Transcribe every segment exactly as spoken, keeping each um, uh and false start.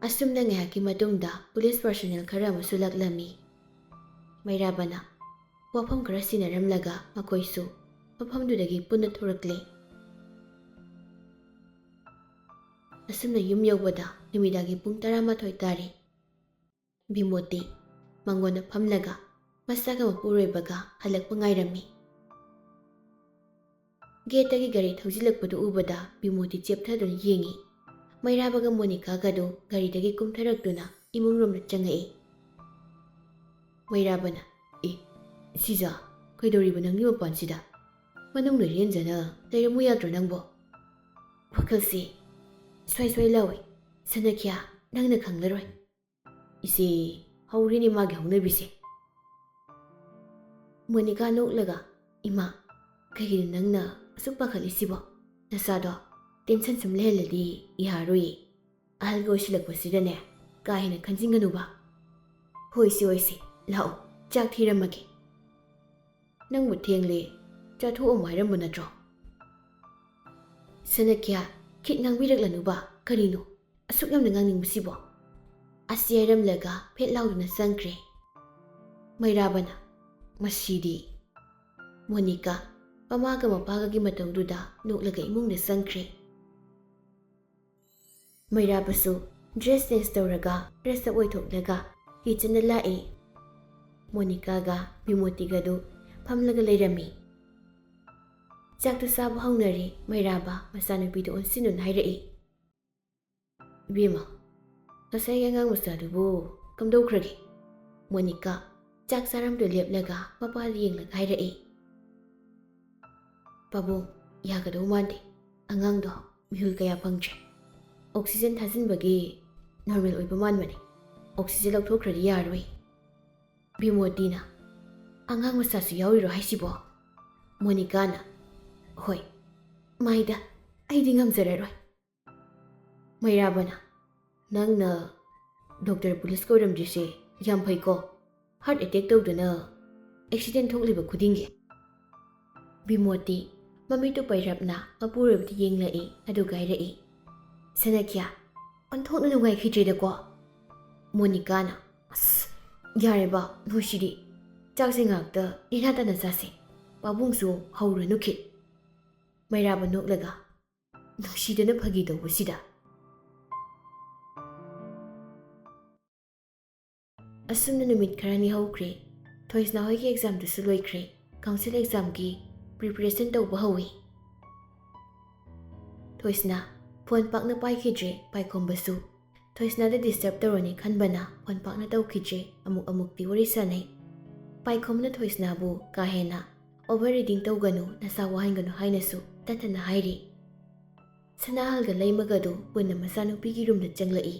ꯑꯁꯨꯝꯅ ꯉꯥꯏꯍꯥꯛꯀꯤ ꯃꯇꯨꯡꯗ ꯄꯨꯂꯤꯁ ꯄꯔꯁꯣꯅꯦꯜ ꯈꯔ ꯑꯃꯁꯨ ꯂꯥꯛꯂꯝꯃꯤ꯫ ꯃꯩꯔꯥꯕꯅ ꯋꯥꯐꯝ ꯈꯔ ꯁꯤꯟꯅꯔꯝꯂꯒ ꯃꯈꯣꯏꯁꯨ ꯃꯐꯝꯗꯨꯗꯒꯤ ꯄꯨꯟꯅ ꯊꯣꯔꯛꯂꯦ꯫ ꯑꯁꯨꯝꯅ ꯌꯨꯝ ꯌꯧꯕꯗ ꯅꯨꯃꯤꯗꯥꯡꯒꯤ ꯄꯨꯡ ꯇꯔꯥꯃꯥꯊꯣꯏ ꯇꯥꯔꯦ꯫ ꯕꯤꯃꯣꯇꯤ ꯃꯉꯣꯟꯗ ꯐꯝꯂꯒ ꯃꯁꯥꯒ ꯃꯄꯨꯔꯣꯏꯕꯒ ꯍꯜꯂꯛꯄ ꯉꯥꯏꯔꯝꯃꯤ꯫ ꯒꯦꯠꯇꯒꯤ ꯒꯥꯔꯤ ꯊꯧꯖꯤꯜꯂꯛꯄꯗꯨ ꯎꯕꯗ ꯕꯤꯃꯣꯇꯤ ꯆꯦꯞꯊꯗꯨꯅ ꯌꯦꯡꯉꯤ꯫ ꯃꯩꯔꯥꯕꯒ ꯃꯣꯅꯤꯀꯥꯒꯗꯨ ꯒꯥꯔꯤꯗꯒꯤ ꯀꯨꯝꯊꯔꯛꯇꯨꯅ ꯏꯃꯨꯡꯂꯣꯝꯗ ꯆꯪꯉꯛꯏ꯫ ꯃꯩꯔꯥꯕꯅ, "ꯑꯦ, ꯁꯤꯖꯥ, ꯀꯩꯗꯧꯔꯤꯕ ꯅꯪꯒꯤ ꯃꯄꯥꯟꯁꯤꯗ? ꯃꯅꯨꯡꯗ ꯏꯔꯦꯟꯖꯅ ꯂꯩꯔꯝꯃꯨ ꯌꯥꯗ꯭ꯔꯣ ꯅꯪꯕꯣ?" ꯋꯥꯈꯜꯁꯤ ꯁ꯭ꯋꯥꯏ ꯁ꯭ꯋꯥꯏ ꯂꯥꯎꯏ꯫ "ꯁꯅꯈ꯭ꯌꯥ, ꯅꯪꯅ ꯈꯪꯂꯔꯣꯏ꯫ ꯏꯆꯦ, ꯍꯧꯔꯦꯅꯦ ꯃꯥꯒꯤ ꯍꯧꯅꯕꯤꯁꯦ꯫" ꯃꯣꯅꯤꯀꯥ ꯅꯣꯛꯂꯒ, "ꯏꯃꯥ, ꯀꯩꯒꯤꯅꯣ ꯅꯪꯅ ꯑꯁꯨꯛ ꯄꯥꯈꯠꯂꯤꯁꯤꯕꯣ? ꯅꯆꯥꯗꯣ ꯇꯦꯟꯁꯟ ꯁꯨꯝ ꯂꯩꯍꯜꯂꯗꯤ ꯌꯥꯔꯣꯏꯌꯦ꯫ ꯑꯍꯜꯒ ꯑꯣꯏꯁꯤꯜꯂꯛꯄꯁꯤꯗꯅꯦ ꯀꯥ ꯍꯦꯟꯅ ꯈꯟꯖꯤꯟꯒꯅꯨꯕ꯫ ꯍꯣꯏꯁꯦ, ꯍꯣꯏꯁꯦ, ꯂꯥꯛꯑꯣ, ꯆꯥꯛ ꯊꯤꯔꯝꯃꯒꯦ꯫ ꯅꯪꯕꯨ ꯊꯦꯡꯂꯦ, ꯆꯥꯊꯣꯛꯑꯝꯃꯣ ꯍꯥꯏꯔꯝꯕ ꯅꯠꯇ꯭ꯔꯣ?" "ꯁꯅꯈ꯭ꯌꯥ, ꯈꯤꯠ ꯉꯥꯡꯕꯤꯔꯛꯂꯅꯨꯕ, ꯀꯔꯤꯅꯣ ꯑꯁꯨꯛ ꯌꯥꯝꯅ ꯉꯥꯡꯅꯤꯡꯕꯁꯤꯕꯣ?" ꯑꯁꯤ ꯍꯥꯏꯔꯝꯂꯒ ꯐꯦꯠ ꯂꯥꯎꯗꯨꯅ ꯆꯪꯈ꯭ꯔꯦ꯫ ꯃꯩꯔꯥꯕꯅ, "ꯃꯁꯤꯗꯤ꯫" ꯃꯣꯅꯤꯀꯥ ꯃꯃꯥꯒ ꯃꯄꯥꯒꯒꯤ ꯃꯇꯧꯗꯨꯗ ꯅꯣꯛꯂꯒ ꯏꯃꯨꯡꯗ ꯆꯪꯈ꯭ꯔꯦ꯫ ꯃꯩꯔꯥꯕꯁꯨ ꯗ꯭ꯔꯦꯁ ꯆꯦꯟꯖ ꯇꯧꯔꯒ ꯐ꯭ꯔꯦꯁ ꯑꯞ ꯑꯣꯏꯊꯣꯛꯂꯒ ꯀꯤꯆꯟꯗ ꯂꯥꯛꯏ꯫ ꯃꯣꯅꯤꯀꯥꯒ ꯕꯤꯃꯣꯇꯤꯒꯗꯨ ꯐꯝꯂꯒ ꯂꯩꯔꯝꯃꯤ꯫ ꯆꯥꯛꯇꯨ ꯆꯥꯕ ꯍꯧꯅꯔꯦ꯫ ꯃꯩꯔꯥꯕ ꯃꯆꯥꯅꯨꯄꯤꯗꯨ ꯑꯣꯟꯁꯤꯟꯗꯨꯅ ꯍꯥꯏꯔꯛꯏ, "ꯏꯕꯦꯝꯃ, ꯉꯁꯥꯏꯒꯤ ꯑꯉꯥꯡ ꯃꯆꯥꯗꯨꯕꯨ ꯀꯝꯗꯧꯈ꯭ꯔꯒꯦ?" ꯃꯣꯅꯤꯀꯥ ꯆꯥꯛ ꯆꯥꯔꯝꯗꯨ ꯂꯦꯞꯂꯒ ꯃꯄꯥꯗ ꯌꯦꯡꯂꯒ ꯍꯥꯏꯔꯛꯏ, "ꯄꯥꯕꯨꯡ, ꯌꯥꯒꯗꯧ ꯃꯥꯟꯗꯦ꯫ ꯑꯉꯥꯡꯗꯣ ꯃꯤꯍꯨꯜ ꯀꯌꯥ ꯐꯪꯗ꯭ꯔꯦ꯫ ꯑꯣꯛꯁꯤꯖꯦꯟ ꯊꯥꯖꯤꯟꯕꯒꯤ ꯅꯣꯔꯃꯦꯜ ꯑꯣꯏꯕ ꯃꯥꯟꯕꯅꯦ꯫ ꯑꯣꯛꯁꯤꯖꯦꯟ ꯂꯧꯊꯣꯛꯈ꯭ꯔꯗꯤ ꯌꯥꯔꯣꯏ꯫" ꯕꯤꯃꯣꯇꯤꯅ, "ꯑꯉꯥꯡ ꯃꯆꯥꯁꯨ ꯌꯥꯎꯔꯤꯔꯣ ꯍꯥꯏꯁꯤꯕꯣ?" ꯃꯣꯅꯤꯀꯥꯅ, "ꯍꯣꯏ, ꯃꯥꯏꯗ, ꯑꯩꯗꯤ ꯉꯝꯖꯔꯔꯣꯏ꯫" ꯃꯩꯔꯥꯕꯅ, "ꯅꯪꯅ ꯗꯣꯛꯇꯔ ꯄꯨꯂꯤꯁ ꯀꯣꯏꯔꯝꯗ꯭ꯔꯤꯁꯦ ꯌꯥꯝ ꯐꯩꯀꯣ, ꯍꯥꯔꯠ ꯑꯦꯇꯦꯛ ꯇꯧꯗꯅ ꯑꯦꯛꯁꯤꯗꯦꯟ ꯊꯣꯛꯂꯤꯕ ꯈꯨꯗꯤꯡꯒꯤ꯫" ꯕꯤꯃꯣꯇꯤ ꯃꯃꯤꯠꯇꯨ ꯄꯩꯔꯞꯅ ꯃꯄꯨꯔꯣꯏꯕꯗ ꯌꯦꯡꯂꯛꯏ, ꯑꯗꯨꯒ ꯍꯥꯏꯔꯛꯏ, "ꯁꯅꯈ꯭ꯌꯥ, ꯑꯣꯟꯊꯣꯛꯅ ꯅꯨꯡꯉꯥꯏꯈꯤꯗ꯭ꯔꯦꯗꯀꯣ꯫ ꯃꯣꯅꯤꯀꯥꯅ, "ꯑꯁ, ꯌꯥꯔꯦꯕ, ꯅꯣꯏꯁꯤꯗꯤ꯫ ꯆꯥꯛꯁꯦ ꯉꯥꯏꯍꯥꯛꯇ ꯅꯦꯅꯥ ꯇꯥꯅ ꯆꯥꯁꯦ꯫ ꯄꯥꯕꯨꯡꯁꯨ ꯍꯧꯔꯅꯨ ꯈꯤꯠ꯫" ꯃꯩꯔꯥꯕ ꯅꯣꯛꯂꯒ, "ꯅꯨꯡꯁꯤꯗꯅ ꯐꯥꯒꯤ ꯇꯧꯕꯁꯤꯗ꯫" ꯑꯁꯨꯝꯅ ꯅꯨꯃꯤꯠ ꯈꯔꯅꯤ ꯍꯧꯈ꯭ꯔꯦ꯫ ꯊꯣꯏꯁꯅꯥ ꯍꯣꯏꯒꯤ ꯑꯦꯛꯖꯥꯝꯗꯨꯁꯨ ꯂꯣꯏꯈ꯭ꯔꯦ꯫ ꯀꯥꯎꯟꯁꯤꯜ ꯑꯦꯛꯖꯥꯝꯒꯤ ꯄ꯭ꯔꯤꯄꯦꯔꯦꯁꯟ ꯇꯧꯕ ꯍꯧꯏ꯫ ꯊꯣꯏꯁꯅꯥ ꯐꯣꯟ ꯄꯥꯛꯅ ꯄꯥꯏꯈꯤꯗ꯭ꯔꯦ꯫ ꯄꯥꯏꯈꯣꯝꯕꯁꯨ ꯊꯣꯏꯁꯅꯥꯗ ꯗꯤꯁꯇꯔꯕ ꯇꯧꯔꯅꯤ ꯈꯟꯕꯅ ꯐꯣꯟ ꯄꯥꯛꯅ ꯇꯧꯈꯤꯗ꯭ꯔꯦ꯫ ꯑꯃꯨꯛ ꯑꯃꯨꯛꯇꯤ ꯋꯥꯔꯤ ꯁꯥꯟꯅꯩ꯫ ꯄꯥꯏꯈꯣꯝꯕꯅ ꯊꯣꯏꯁꯅꯥꯕꯨ ꯀꯥ ꯍꯦꯟꯅ ꯑꯣꯚꯔ ꯔꯤꯗꯤꯡ ꯇꯧꯒꯅꯨ, ꯅꯁꯥ ꯋꯥꯍꯟꯒꯅꯨ ꯍꯥꯏꯅꯁꯨ ꯇꯠꯇꯅ ꯍꯥꯏꯔꯤ꯫ ꯁꯅꯥꯍꯜꯒ ꯂꯩꯃꯒꯗꯨ ꯄꯨꯟꯅ ꯃꯆꯥꯅꯨꯄꯤꯒꯤ ꯔꯨꯝꯗ ꯆꯪꯂꯛꯏ꯫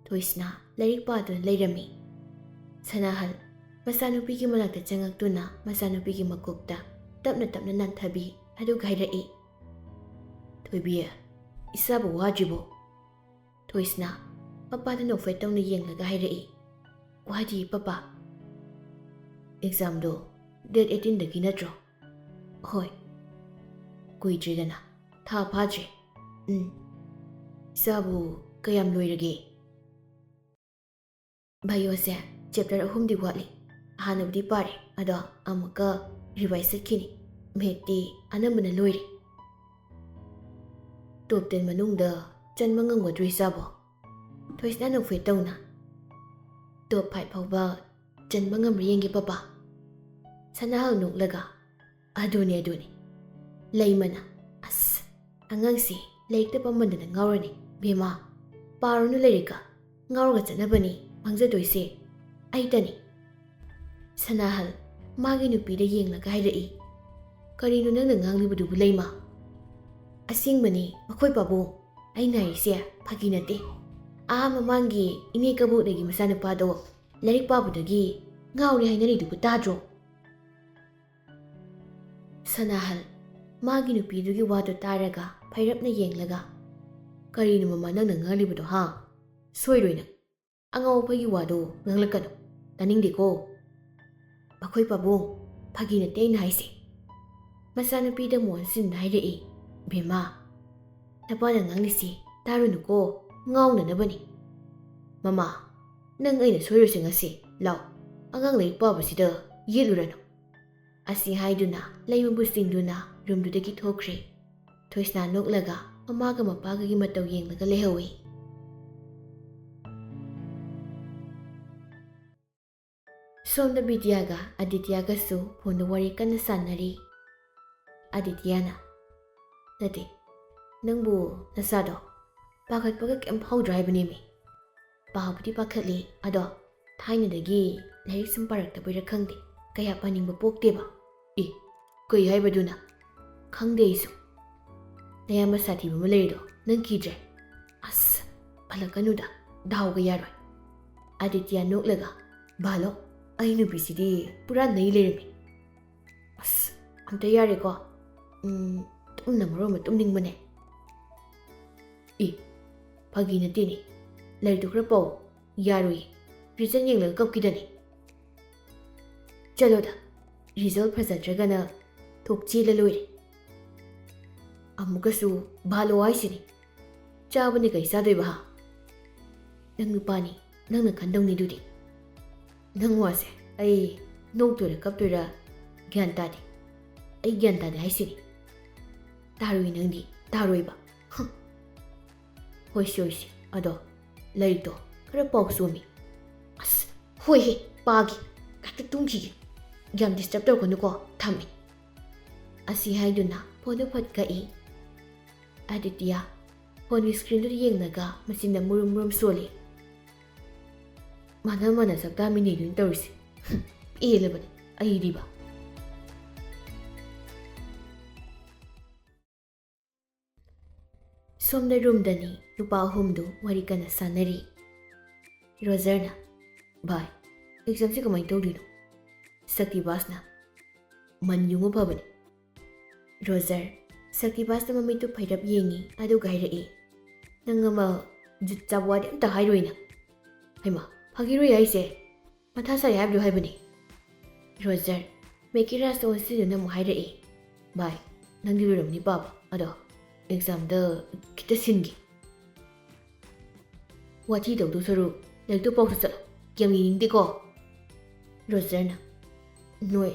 ꯊꯣꯏꯁꯅꯥ ꯂꯥꯏꯔꯤꯛ ꯄꯥꯗꯨꯅ ꯂꯩꯔꯝꯃꯤ꯫ ꯁꯅꯥꯍꯜ ꯃꯆꯥꯅꯨꯄꯤꯒꯤ ꯃꯅꯥꯛꯇ ꯆꯪꯉꯛꯇꯨꯅ ꯃꯆꯥꯅꯨꯄꯤꯒꯤ ꯃꯀꯣꯛꯇ ꯇꯞꯅ ꯇꯞꯅ ꯅꯥꯟꯊꯕꯤ꯫ ꯑꯗꯨꯒ ꯍꯥꯏꯔꯛꯏ, "ꯊꯣꯏꯕꯤ, ꯏꯁꯥꯕꯨ ꯋꯥꯗ꯭ꯔꯤꯕꯣ?" ꯊꯣꯏꯁꯅꯥ ꯃꯄꯥꯗ ꯅꯣꯛꯐꯦꯠ ꯇꯧꯅ ꯌꯦꯡꯂꯒ ꯍꯥꯏꯔꯛꯏ, "ꯋꯥꯗꯤ ꯄꯄꯥ꯫ ꯑꯦꯛꯖꯥꯝꯗꯣ ꯗꯦꯠ ꯑꯩꯠꯇꯤꯟꯗꯒꯤ ꯅꯠꯇ꯭ꯔꯣ?" "ꯍꯣꯏ꯫ ꯀꯨꯏꯗ꯭ꯔꯦꯗꯅ, ꯊꯥ ꯐꯥꯗ꯭ꯔꯦ꯫ ꯎꯝ꯫ ꯏꯆꯥꯕꯨ ꯀꯌꯥꯝ ꯂꯣꯏꯔꯒꯦ?" "ꯕꯥꯏꯑꯣꯁꯦ ꯆꯦꯞꯇꯔ ꯑꯍꯨꯝꯗꯤ ꯋꯥꯠꯂꯤ꯫ ꯍꯥꯟꯅꯕꯨꯗꯤ ꯄꯥꯔꯦ, ꯑꯗꯣ ꯑꯃꯨꯛꯀ ꯔꯤꯚꯥꯏꯁ ꯆꯠꯈꯤꯅꯤ꯫ ꯃꯦꯠꯇꯤ ꯑꯅꯝꯕꯅ ꯂꯣꯏꯔꯦ꯫" "ꯇꯣꯞ ꯇꯦꯟ ꯃꯅꯨꯡꯗ ꯆꯟꯕ ꯉꯝꯒꯗ꯭ꯔꯣ ꯏꯆꯥꯕꯣ?" ꯊꯣꯏꯁꯅꯥ ꯅꯣꯛꯐꯦꯠ ꯇꯧꯅ, "ꯇꯣꯞ ꯐꯥꯏꯚ ꯐꯥꯎꯕ ꯆꯟꯕ ꯉꯝꯕ꯭ꯔꯥ ꯌꯦꯡꯒꯦ ꯄꯄꯥ?" ꯁꯅꯥꯍꯜ ꯅꯣꯛꯂꯒ, "ꯑꯗꯨꯅꯦ, ꯑꯗꯨꯅꯦ꯫ ꯂꯩꯃꯅ, ꯑꯁ, ꯑꯉꯥꯡꯁꯤ ꯂꯥꯏꯔꯤꯛꯇ ꯄꯥꯝꯃꯟꯗꯅ ꯉꯥꯎꯔꯅꯤ꯫ ꯕꯦꯝꯃ, ꯄꯥꯔꯨꯅꯨ ꯂꯥꯏꯔꯤꯛꯀ꯫ ꯉꯥꯎꯔꯒ ꯆꯠꯅꯕꯅꯤ ꯃꯥꯡꯖꯗꯣꯏꯁꯦ꯫ ꯑꯩꯇꯅꯤ꯫" ꯁꯅꯥꯍꯜ ꯃꯥꯒꯤ ꯅꯨꯄꯤꯗ ꯌꯦꯡꯂꯒ ꯍꯥꯏꯔꯛꯏ, "ꯀꯔꯤꯅꯣ ꯅꯪꯅ ꯉꯥꯡꯂꯤꯕꯗꯨꯕꯨ, ꯂꯩꯃ?" "ꯑꯁꯦꯡꯕꯅꯤ, ꯃꯈꯣꯏ ꯄꯥꯕꯨꯡ꯫ ꯑꯩꯅ ꯍꯥꯏꯔꯤꯁꯦ ꯐꯥꯒꯤ ꯅꯠꯇꯦ꯫ ꯑꯥ ꯃꯃꯥꯡꯒꯤ ꯏꯅꯦ ꯀꯕꯣꯛꯅꯒꯤ ꯃꯆꯥꯅꯨꯄꯥꯗꯣ ꯂꯥꯏꯔꯤꯛ ꯄꯥꯕꯗꯒꯤ ꯉꯥꯎꯔꯦ ꯍꯥꯏꯅꯔꯤꯗꯨꯕꯨ ꯇꯥꯗ꯭ꯔꯣ?" ꯁꯅꯥꯍꯜ ꯃꯥꯒꯤ ꯅꯨꯄꯤꯗꯨꯒꯤ ꯋꯥꯗꯨ ꯇꯥꯔꯒ ꯐꯩꯔꯞꯅ ꯌꯦꯡꯂꯒ, "ꯀꯔꯤꯅꯣ ꯃꯃꯥ ꯅꯪꯅ ꯉꯥꯡꯂꯤꯕꯗꯣ, ꯍꯥ? ꯁꯣꯏꯔꯣꯏ ꯅꯪ꯫ ꯑꯉꯥꯎ ꯑꯐꯩꯒꯤ ꯋꯥꯗꯣ ꯉꯥꯡꯂꯛꯀꯅꯨ꯫ ꯇꯥꯅꯤꯡꯗꯦꯀꯣ꯫ ꯑꯩꯈꯣꯏ ꯄꯥꯕꯨꯡ, ꯐꯥꯒꯤ ꯅꯠꯇꯦ ꯑꯩꯅ ꯍꯥꯏꯁꯦ꯫" ꯃꯆꯥꯅꯨꯄꯤꯗ ꯃꯣꯟ ꯁꯤꯟꯅ ꯍꯥꯏꯔꯛꯏ, "ꯕꯦꯝꯃ, ꯅꯄꯥꯅ ꯉꯥꯡꯂꯤꯁꯤ ꯇꯥꯔꯨꯅꯨꯀꯣ꯫ ꯉꯥꯎꯅꯅꯕꯅꯤ꯫ "ꯃꯃꯥ, ꯅꯪ ꯑꯩꯅ ꯁꯣꯏꯔꯨꯁꯦ ꯉꯁꯤ꯫ ꯂꯥꯎ, ꯑꯉꯥꯡ ꯂꯥꯏꯔꯤꯛ ꯄꯥꯕꯁꯤꯗ ꯌꯦꯠꯂꯨꯔꯅꯨ"꯫ ꯑꯁꯤ ꯍꯥꯏꯗꯨꯅ ꯂꯩꯃꯕꯨ ꯆꯤꯡꯗꯨꯅ ꯔꯨꯝꯗꯨꯗꯒꯤ ꯊꯣꯛꯈ꯭ꯔꯦ꯫ ꯊꯣꯏꯁꯅꯥ ꯅꯣꯛꯂꯒ ꯃꯃꯥꯒ ꯃꯄꯥꯒꯒꯤ ꯃꯇꯧ ꯌꯦꯡꯂꯒ ꯂꯩꯍꯧꯏ꯫ ꯁꯣꯝꯗ ꯕꯤꯗ꯭ꯌꯥꯒ ꯑꯗꯤꯇ꯭ꯌꯥꯒꯁꯨ ꯐꯣꯟꯗ ꯋꯥꯔꯤ ꯀꯟꯅ ꯁꯥꯟꯅꯔꯤ꯫ ꯑꯗꯤꯇ꯭ꯌꯥꯅ, "ꯅꯠꯇꯦ, ꯅꯪꯕꯨ ꯅꯁꯥꯗꯣ ꯄꯥꯈꯠꯄꯒ ꯀꯩꯝ ꯐꯥꯎꯗ꯭ꯔꯣ ꯍꯥꯏꯕꯅꯦꯃꯤ?" "ꯄꯥꯕꯨꯗꯤ ꯄꯥꯈꯠꯂꯤ, ꯑꯗꯣ ꯊꯥꯏꯅꯗꯒꯤ ꯂꯥꯏꯔꯤꯛ ꯁꯨꯝ ꯄꯥꯔꯛꯇꯕꯩꯔꯥ ꯈꯪꯗꯦ, ꯀꯌꯥ ꯄꯥꯅꯤꯡꯕ ꯄꯣꯛꯇꯦꯕ"꯫ "ꯑꯦ, ꯀꯩ ꯍꯥꯏꯕꯗꯨꯅ?" "ꯈꯪꯗꯦ ꯑꯩꯁꯨ꯫ ꯅꯌꯥꯝꯕ ꯁꯥꯊꯤꯕ ꯑꯃ ꯂꯩꯔꯤꯗꯣ ꯅꯪ ꯀꯤꯗ꯭ꯔꯦ?" "ꯑꯁ, ꯄꯜꯂꯛꯀꯅꯨꯗ, ꯗꯥꯎꯒ ꯌꯥꯔꯣꯏ"꯫ ꯑꯗꯤꯇ꯭ꯌꯥ ꯅꯣꯛꯂꯒ, "ꯚꯥꯂꯣ, ꯑꯩ ꯅꯨꯄꯤꯁꯤꯗꯤ ꯄꯨꯔꯥ ꯅꯩ ꯂꯩꯔꯝꯃꯤ"꯫ "ꯑꯁ, ꯑꯝꯇ ꯌꯥꯔꯦꯀꯣ꯫ ꯎꯝ, ꯇꯨꯝꯅ ꯃꯔꯣꯟ ꯑꯃ ꯇꯨꯝꯅꯤꯡꯕꯅꯦ"꯫ "ꯏ, ꯐꯥꯒꯤ ꯅꯠꯇꯦꯅꯦ꯫ ꯂꯥꯏꯔꯤꯛꯇꯨ ꯈꯔ ꯄꯥꯎ"꯫ "ꯌꯥꯔꯣꯏ, ꯔꯤꯖꯜ ꯌꯦꯡꯂꯒ ꯀꯞꯈꯤꯗꯅꯤ"꯫ "ꯆꯠꯂꯣꯗ, ꯔꯤꯖꯜ ꯐꯖꯗ꯭ꯔꯒꯅ ꯊꯣꯛ ꯆꯦꯜꯂ ꯂꯣꯏꯔꯦ"꯫ "ꯑꯃꯨꯛꯀꯁꯨ ꯚꯥꯂꯣ ꯍꯥꯏꯁꯤꯅꯤ꯫ ꯆꯥꯕꯅꯤ ꯀꯩ ꯆꯥꯗꯣꯏꯕ, ꯍꯥ? ꯅꯪ ꯅꯨꯄꯥꯅꯤ, ꯅꯪꯅ ꯈꯟꯗꯧꯅꯤꯗꯨꯗꯤ"꯫ "ꯅꯪ ꯋꯥꯁꯦ ꯑꯩ ꯅꯣꯛꯇꯣꯏꯔꯥ ꯀꯞꯇꯣꯏꯔꯥ ꯒ꯭ꯌꯥꯟ ꯇꯥꯗꯦ꯫ ꯑꯩ ꯒ꯭ꯌꯥꯟ ꯇꯥꯗꯦ ꯍꯥꯏꯁꯤꯅꯤ꯫ ꯇꯥꯔꯣꯏ ꯅꯪꯗꯤ, ꯇꯥꯔꯣꯏꯕ꯫ ꯍꯨꯝ꯫ ꯍꯣꯏꯁꯦ, ꯍꯣꯏꯁꯦ, ꯑꯗꯣ ꯂꯥꯏꯔꯤꯛꯇꯣ ꯈꯔ ꯄꯥꯎ ꯁꯣꯝꯃꯤ"꯫ "ꯑꯁ, ꯍꯣꯏꯍꯦ, ꯄꯥꯒꯦ꯫ ꯉꯥꯛꯇ ꯇꯨꯝꯈꯤꯒꯦ꯫ ꯌꯥꯝ ꯗꯤꯁꯇꯔꯕ ꯇꯧꯔꯛꯀꯅꯨꯀꯣ, ꯊꯝꯃꯦ"꯫ ꯑꯁꯤ ꯍꯥꯏꯗꯨꯅ ꯐꯣꯟꯗꯨ ꯐꯠ ꯀꯛꯏ꯫ ꯑꯗꯤꯇ꯭ꯌꯥ ꯐꯣꯟꯒꯤ ꯁ꯭ꯀ꯭ꯔꯤꯟꯗꯨꯗ ꯌꯦꯡꯂꯒ ꯃꯆꯤꯟꯗ ꯃꯨꯔꯨꯝ ꯃꯨꯔꯨꯝ ꯁꯣꯜꯂꯤ꯫ ꯃꯥꯅ ꯃꯥꯅ ꯁꯛꯇꯥꯃꯤꯅꯦꯗꯨꯅ ꯇꯧꯔꯤꯁꯦ꯫ ꯄꯦꯜꯂꯕꯅꯤ ꯑꯩꯗꯤꯕ꯫ ꯁꯣꯝꯗ ꯔꯨꯝꯗꯅꯤ ꯅꯨꯄꯥ ꯑꯍꯨꯝꯗꯨ ꯋꯥꯔꯤ ꯀꯟꯅ ꯁꯥꯟꯅꯔꯤ꯫ ꯔꯣꯖꯔꯅ, "ꯚꯥꯏ, ꯑꯦꯛꯖꯥꯝꯁꯦ ꯀꯃꯥꯏꯅ ꯇꯧꯗꯣꯏꯅꯣ?" ꯁꯛꯇꯤꯕꯥꯁꯅ, "ꯃꯟ ꯌꯨꯡꯉꯨ ꯐꯕꯅꯤ"꯫ ꯔꯣꯖꯔ, ꯁꯛꯇꯤꯕꯥꯁꯅ ꯃꯃꯤꯠꯇꯨ ꯐꯩꯔꯞ ꯌꯦꯡꯉꯤ, ꯑꯗꯨꯒ ꯍꯥꯏꯔꯛꯏ, "ꯅꯪ ꯑꯃ ꯖꯨꯠ ꯆꯥꯕ ꯋꯥꯗꯤ ꯑꯝꯇ ꯍꯥꯏꯔꯣꯏꯅ"꯫ "ꯍꯩꯃꯥ, ꯐꯥꯒꯤꯔꯣꯏ ꯍꯥꯏꯁꯦ? ꯃꯊꯥ ꯁꯥꯏ ꯍꯥꯏꯕꯗꯨ ꯍꯥꯏꯕꯅꯤ"꯫ ꯔꯣꯖꯔ, ꯃꯦꯀꯤꯔꯥꯁꯇ ꯑꯣꯟꯁꯤꯟꯗꯨꯅ ꯑꯃꯨꯛ ꯍꯥꯏꯔꯛꯏ, "ꯚꯥꯏ, ꯅꯪꯗꯤ ꯂꯣꯏꯔꯝꯅꯤ ꯄꯥꯕ, ꯑꯗꯣ ꯑꯦꯛꯖꯥꯝꯗ ꯈꯤꯇ ꯁꯤꯟꯒꯦ"꯫ "ꯋꯥꯊꯤ ꯇꯧꯗꯧ ꯁꯔꯨꯛ ꯂꯥꯏꯔꯤꯛꯇꯨ ꯄꯥꯎ ꯆꯠꯂꯣ, ꯒꯦꯝ ꯌꯦꯡꯅꯤꯡꯗꯦꯀꯣ?" ꯔꯣꯖꯔꯅ, "ꯅꯣꯏ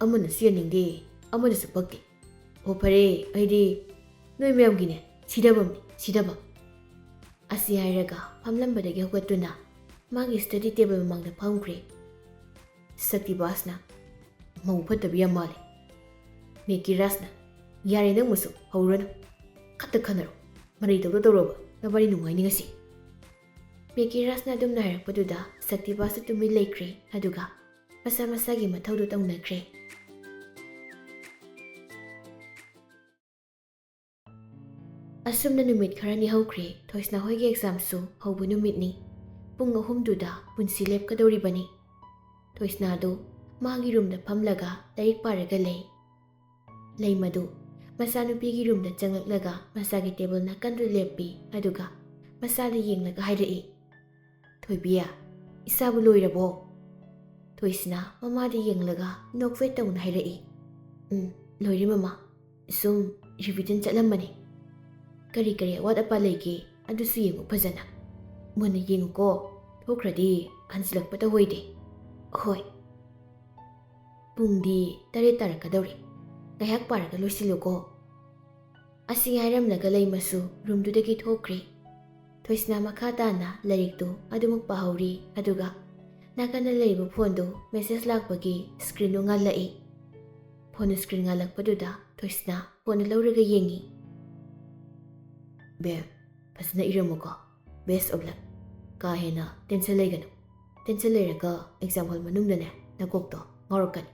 ꯑꯃꯅꯁꯨ ꯌꯥꯅꯤꯡꯗꯦ, ꯑꯃꯅꯁꯨ ꯄꯛꯇꯦ꯫ ꯑꯣ ꯐꯔꯦ, ꯑꯩꯗꯤ ꯅꯣꯏ ꯃꯌꯥꯝꯒꯤꯅꯦ ꯁꯤꯗꯕꯝꯅꯤ, ꯁꯤꯗꯕꯝ꯫" ꯑꯁꯤ ꯍꯥꯏꯔꯒ ꯐꯝꯂꯝꯕꯗꯒꯤ ꯍꯧꯒꯠꯇꯨꯅ ꯃꯥꯒꯤ ꯁ꯭ꯇꯗꯤ ꯇꯦꯕꯜ ꯃꯃꯥꯡꯗ ꯐꯝꯈ꯭ꯔꯦ꯫ ꯁꯛꯇꯤꯕꯥꯁꯅ, "ꯃꯧ ꯐꯠꯇꯕꯤ ꯌꯥꯝ ꯃꯥꯜꯂꯦ꯫" ꯃꯦꯀꯤꯔꯥꯁꯅ, "ꯌꯥꯔꯦ, ꯅꯪ ꯃꯁꯨ ꯍꯧꯔꯅꯨ꯫ ꯈꯠꯇ ꯈꯟꯅꯔꯣ꯫ ꯃꯔꯩ ꯇꯧꯗ ꯇꯧꯔꯕ ꯅꯕꯥꯅꯤ ꯅꯨꯡꯉꯥꯏꯅꯤ ꯉꯁꯤ꯫" ꯃꯦꯀꯤꯔꯥꯁꯅ ꯑꯗꯨꯝꯅ ꯍꯥꯏꯔꯛꯄꯗꯨꯗ ꯁꯛꯇꯤꯕꯥꯁꯁꯨ ꯇꯨꯃꯤꯟ ꯂꯩꯈ꯭ꯔꯦ꯫ ꯑꯗꯨꯒ ꯃꯁꯥ ꯃꯁꯥꯒꯤ ꯃꯊꯧꯗꯨ ꯇꯧꯅꯈ꯭ꯔꯦ꯫ ꯑꯁꯨꯝꯅ ꯅꯨꯃꯤꯠ ꯈꯔꯅꯤ ꯍꯧꯈ꯭ꯔꯦ꯫ ꯊꯣꯏꯁꯅꯥ ꯍꯣꯏꯒꯤ ꯑꯦꯛꯖꯥꯝꯁꯨ ꯍꯧꯕ ꯅꯨꯃꯤꯠꯅꯤ꯫ ꯄꯨꯡ ꯑꯍꯨꯝꯗꯨꯗ ꯄꯨꯟꯁꯤ ꯂꯦꯞꯀꯗꯧꯔꯤꯕꯅꯤ꯫ ꯊꯣꯏꯁꯅꯥꯗꯨ ꯃꯥꯒꯤ ꯔꯨꯝꯗ ꯐꯝꯂꯒ ꯂꯥꯏꯔꯤꯛ ꯄꯥꯔꯒ ꯂꯩ꯫ ꯂꯩꯃꯗꯨ ꯃꯆꯥꯅꯨꯄꯤꯒꯤ ꯔꯨꯝꯗ ꯆꯪꯂꯛꯂꯒ ꯃꯁꯥꯒꯤ ꯇꯦꯕꯜ ꯅꯥꯀꯟꯗꯨ ꯂꯦꯞꯄꯤ꯫ ꯑꯗꯨꯒ ꯃꯁꯥꯗ ꯌꯦꯡꯂꯒ ꯍꯥꯏꯔꯛꯏ, "ꯊꯣꯏꯕꯤ, ꯏꯁꯥꯕꯨ ꯂꯣꯏꯔꯕꯣ?" ꯊꯣꯏꯁꯅꯥ ꯃꯃꯥꯗ ꯌꯦꯡꯂꯒ ꯅꯣꯛꯐꯦꯠ ꯇꯧꯅ ꯍꯥꯏꯔꯛꯏ, "ꯎꯝ, ꯂꯣꯏꯔꯦ ꯃꯃꯥ꯫ ꯁꯨꯝ ꯔꯤꯚꯤꯖꯟ ꯆꯠꯂꯝꯕꯅꯤ꯫ ꯀꯔꯤ ꯀꯔꯤ ꯑꯋꯥꯠ ꯑꯄꯥ ꯂꯩꯒꯦ ꯑꯗꯨꯁꯨ ꯌꯦꯡꯉꯨ ꯐꯖꯅ꯫ ꯃꯨꯟꯅ ꯌꯦꯡꯉꯨꯀꯣ, ꯊꯣꯛꯈ꯭ꯔꯗꯤ ꯍꯟꯖꯤꯜꯂꯛꯄ ꯇꯧꯍꯣꯏꯗꯦ꯫" "ꯍꯣꯏ꯫" "ꯄꯨꯡꯗꯤ ꯇꯔꯦꯠ ꯇꯥꯔꯛꯀꯗꯧꯔꯦ꯫ ꯉꯥꯏꯍꯥꯛ ꯄꯥꯔꯒ ꯂꯣꯏꯁꯤꯜꯂꯨꯀꯣ꯫" ꯑꯁꯤ ꯍꯥꯏꯔꯝꯂꯒ ꯂꯩꯃꯁꯨ ꯔꯨꯝꯗꯨꯗꯒꯤ ꯊꯣꯛꯈ꯭ꯔꯦ꯫ ꯊꯣꯏꯁꯅꯥ ꯃꯈꯥ ꯇꯥꯅ ꯂꯥꯏꯔꯤꯛꯇꯨ ꯑꯗꯨꯃꯛ ꯄꯥꯍꯧꯔꯤ꯫ ꯑꯗꯨꯒ ꯅꯥꯀꯟꯗ ꯂꯩꯔꯤꯕ ꯐꯣꯟꯗꯨ ꯃꯦꯁꯦꯖ ꯂꯥꯛꯄꯒꯤ ꯁ꯭ꯀ꯭ꯔꯤꯟꯗꯨ ꯉꯥꯜꯂꯛꯏ꯫ ꯐꯣꯟ ꯁ꯭ꯀ꯭ꯔꯤꯟ ꯉꯥꯜꯂꯛꯄꯗꯨꯗ ꯊꯣꯏꯁꯅꯥ ꯐꯣꯟꯗꯨ ꯂꯧꯔꯒ ꯌꯦꯡꯉꯤ꯫ "ꯕꯦꯝ, ꯐꯖꯅ ꯏꯔꯝꯃꯨꯀꯣ꯫ Best of luck꯫ ꯀꯥ ꯍꯦꯟꯅ ꯇꯦꯟꯁꯟ ꯂꯩꯒꯅꯨ꯫ ꯇꯦꯟꯁꯟ ꯂꯩꯔꯒ ꯑꯦꯛꯖꯥꯝ ꯍꯣꯜ ꯃꯅꯨꯡꯗꯅꯦ ꯅꯀꯣꯛꯇꯣ ꯉꯥꯎꯔꯛꯀꯅꯤ꯫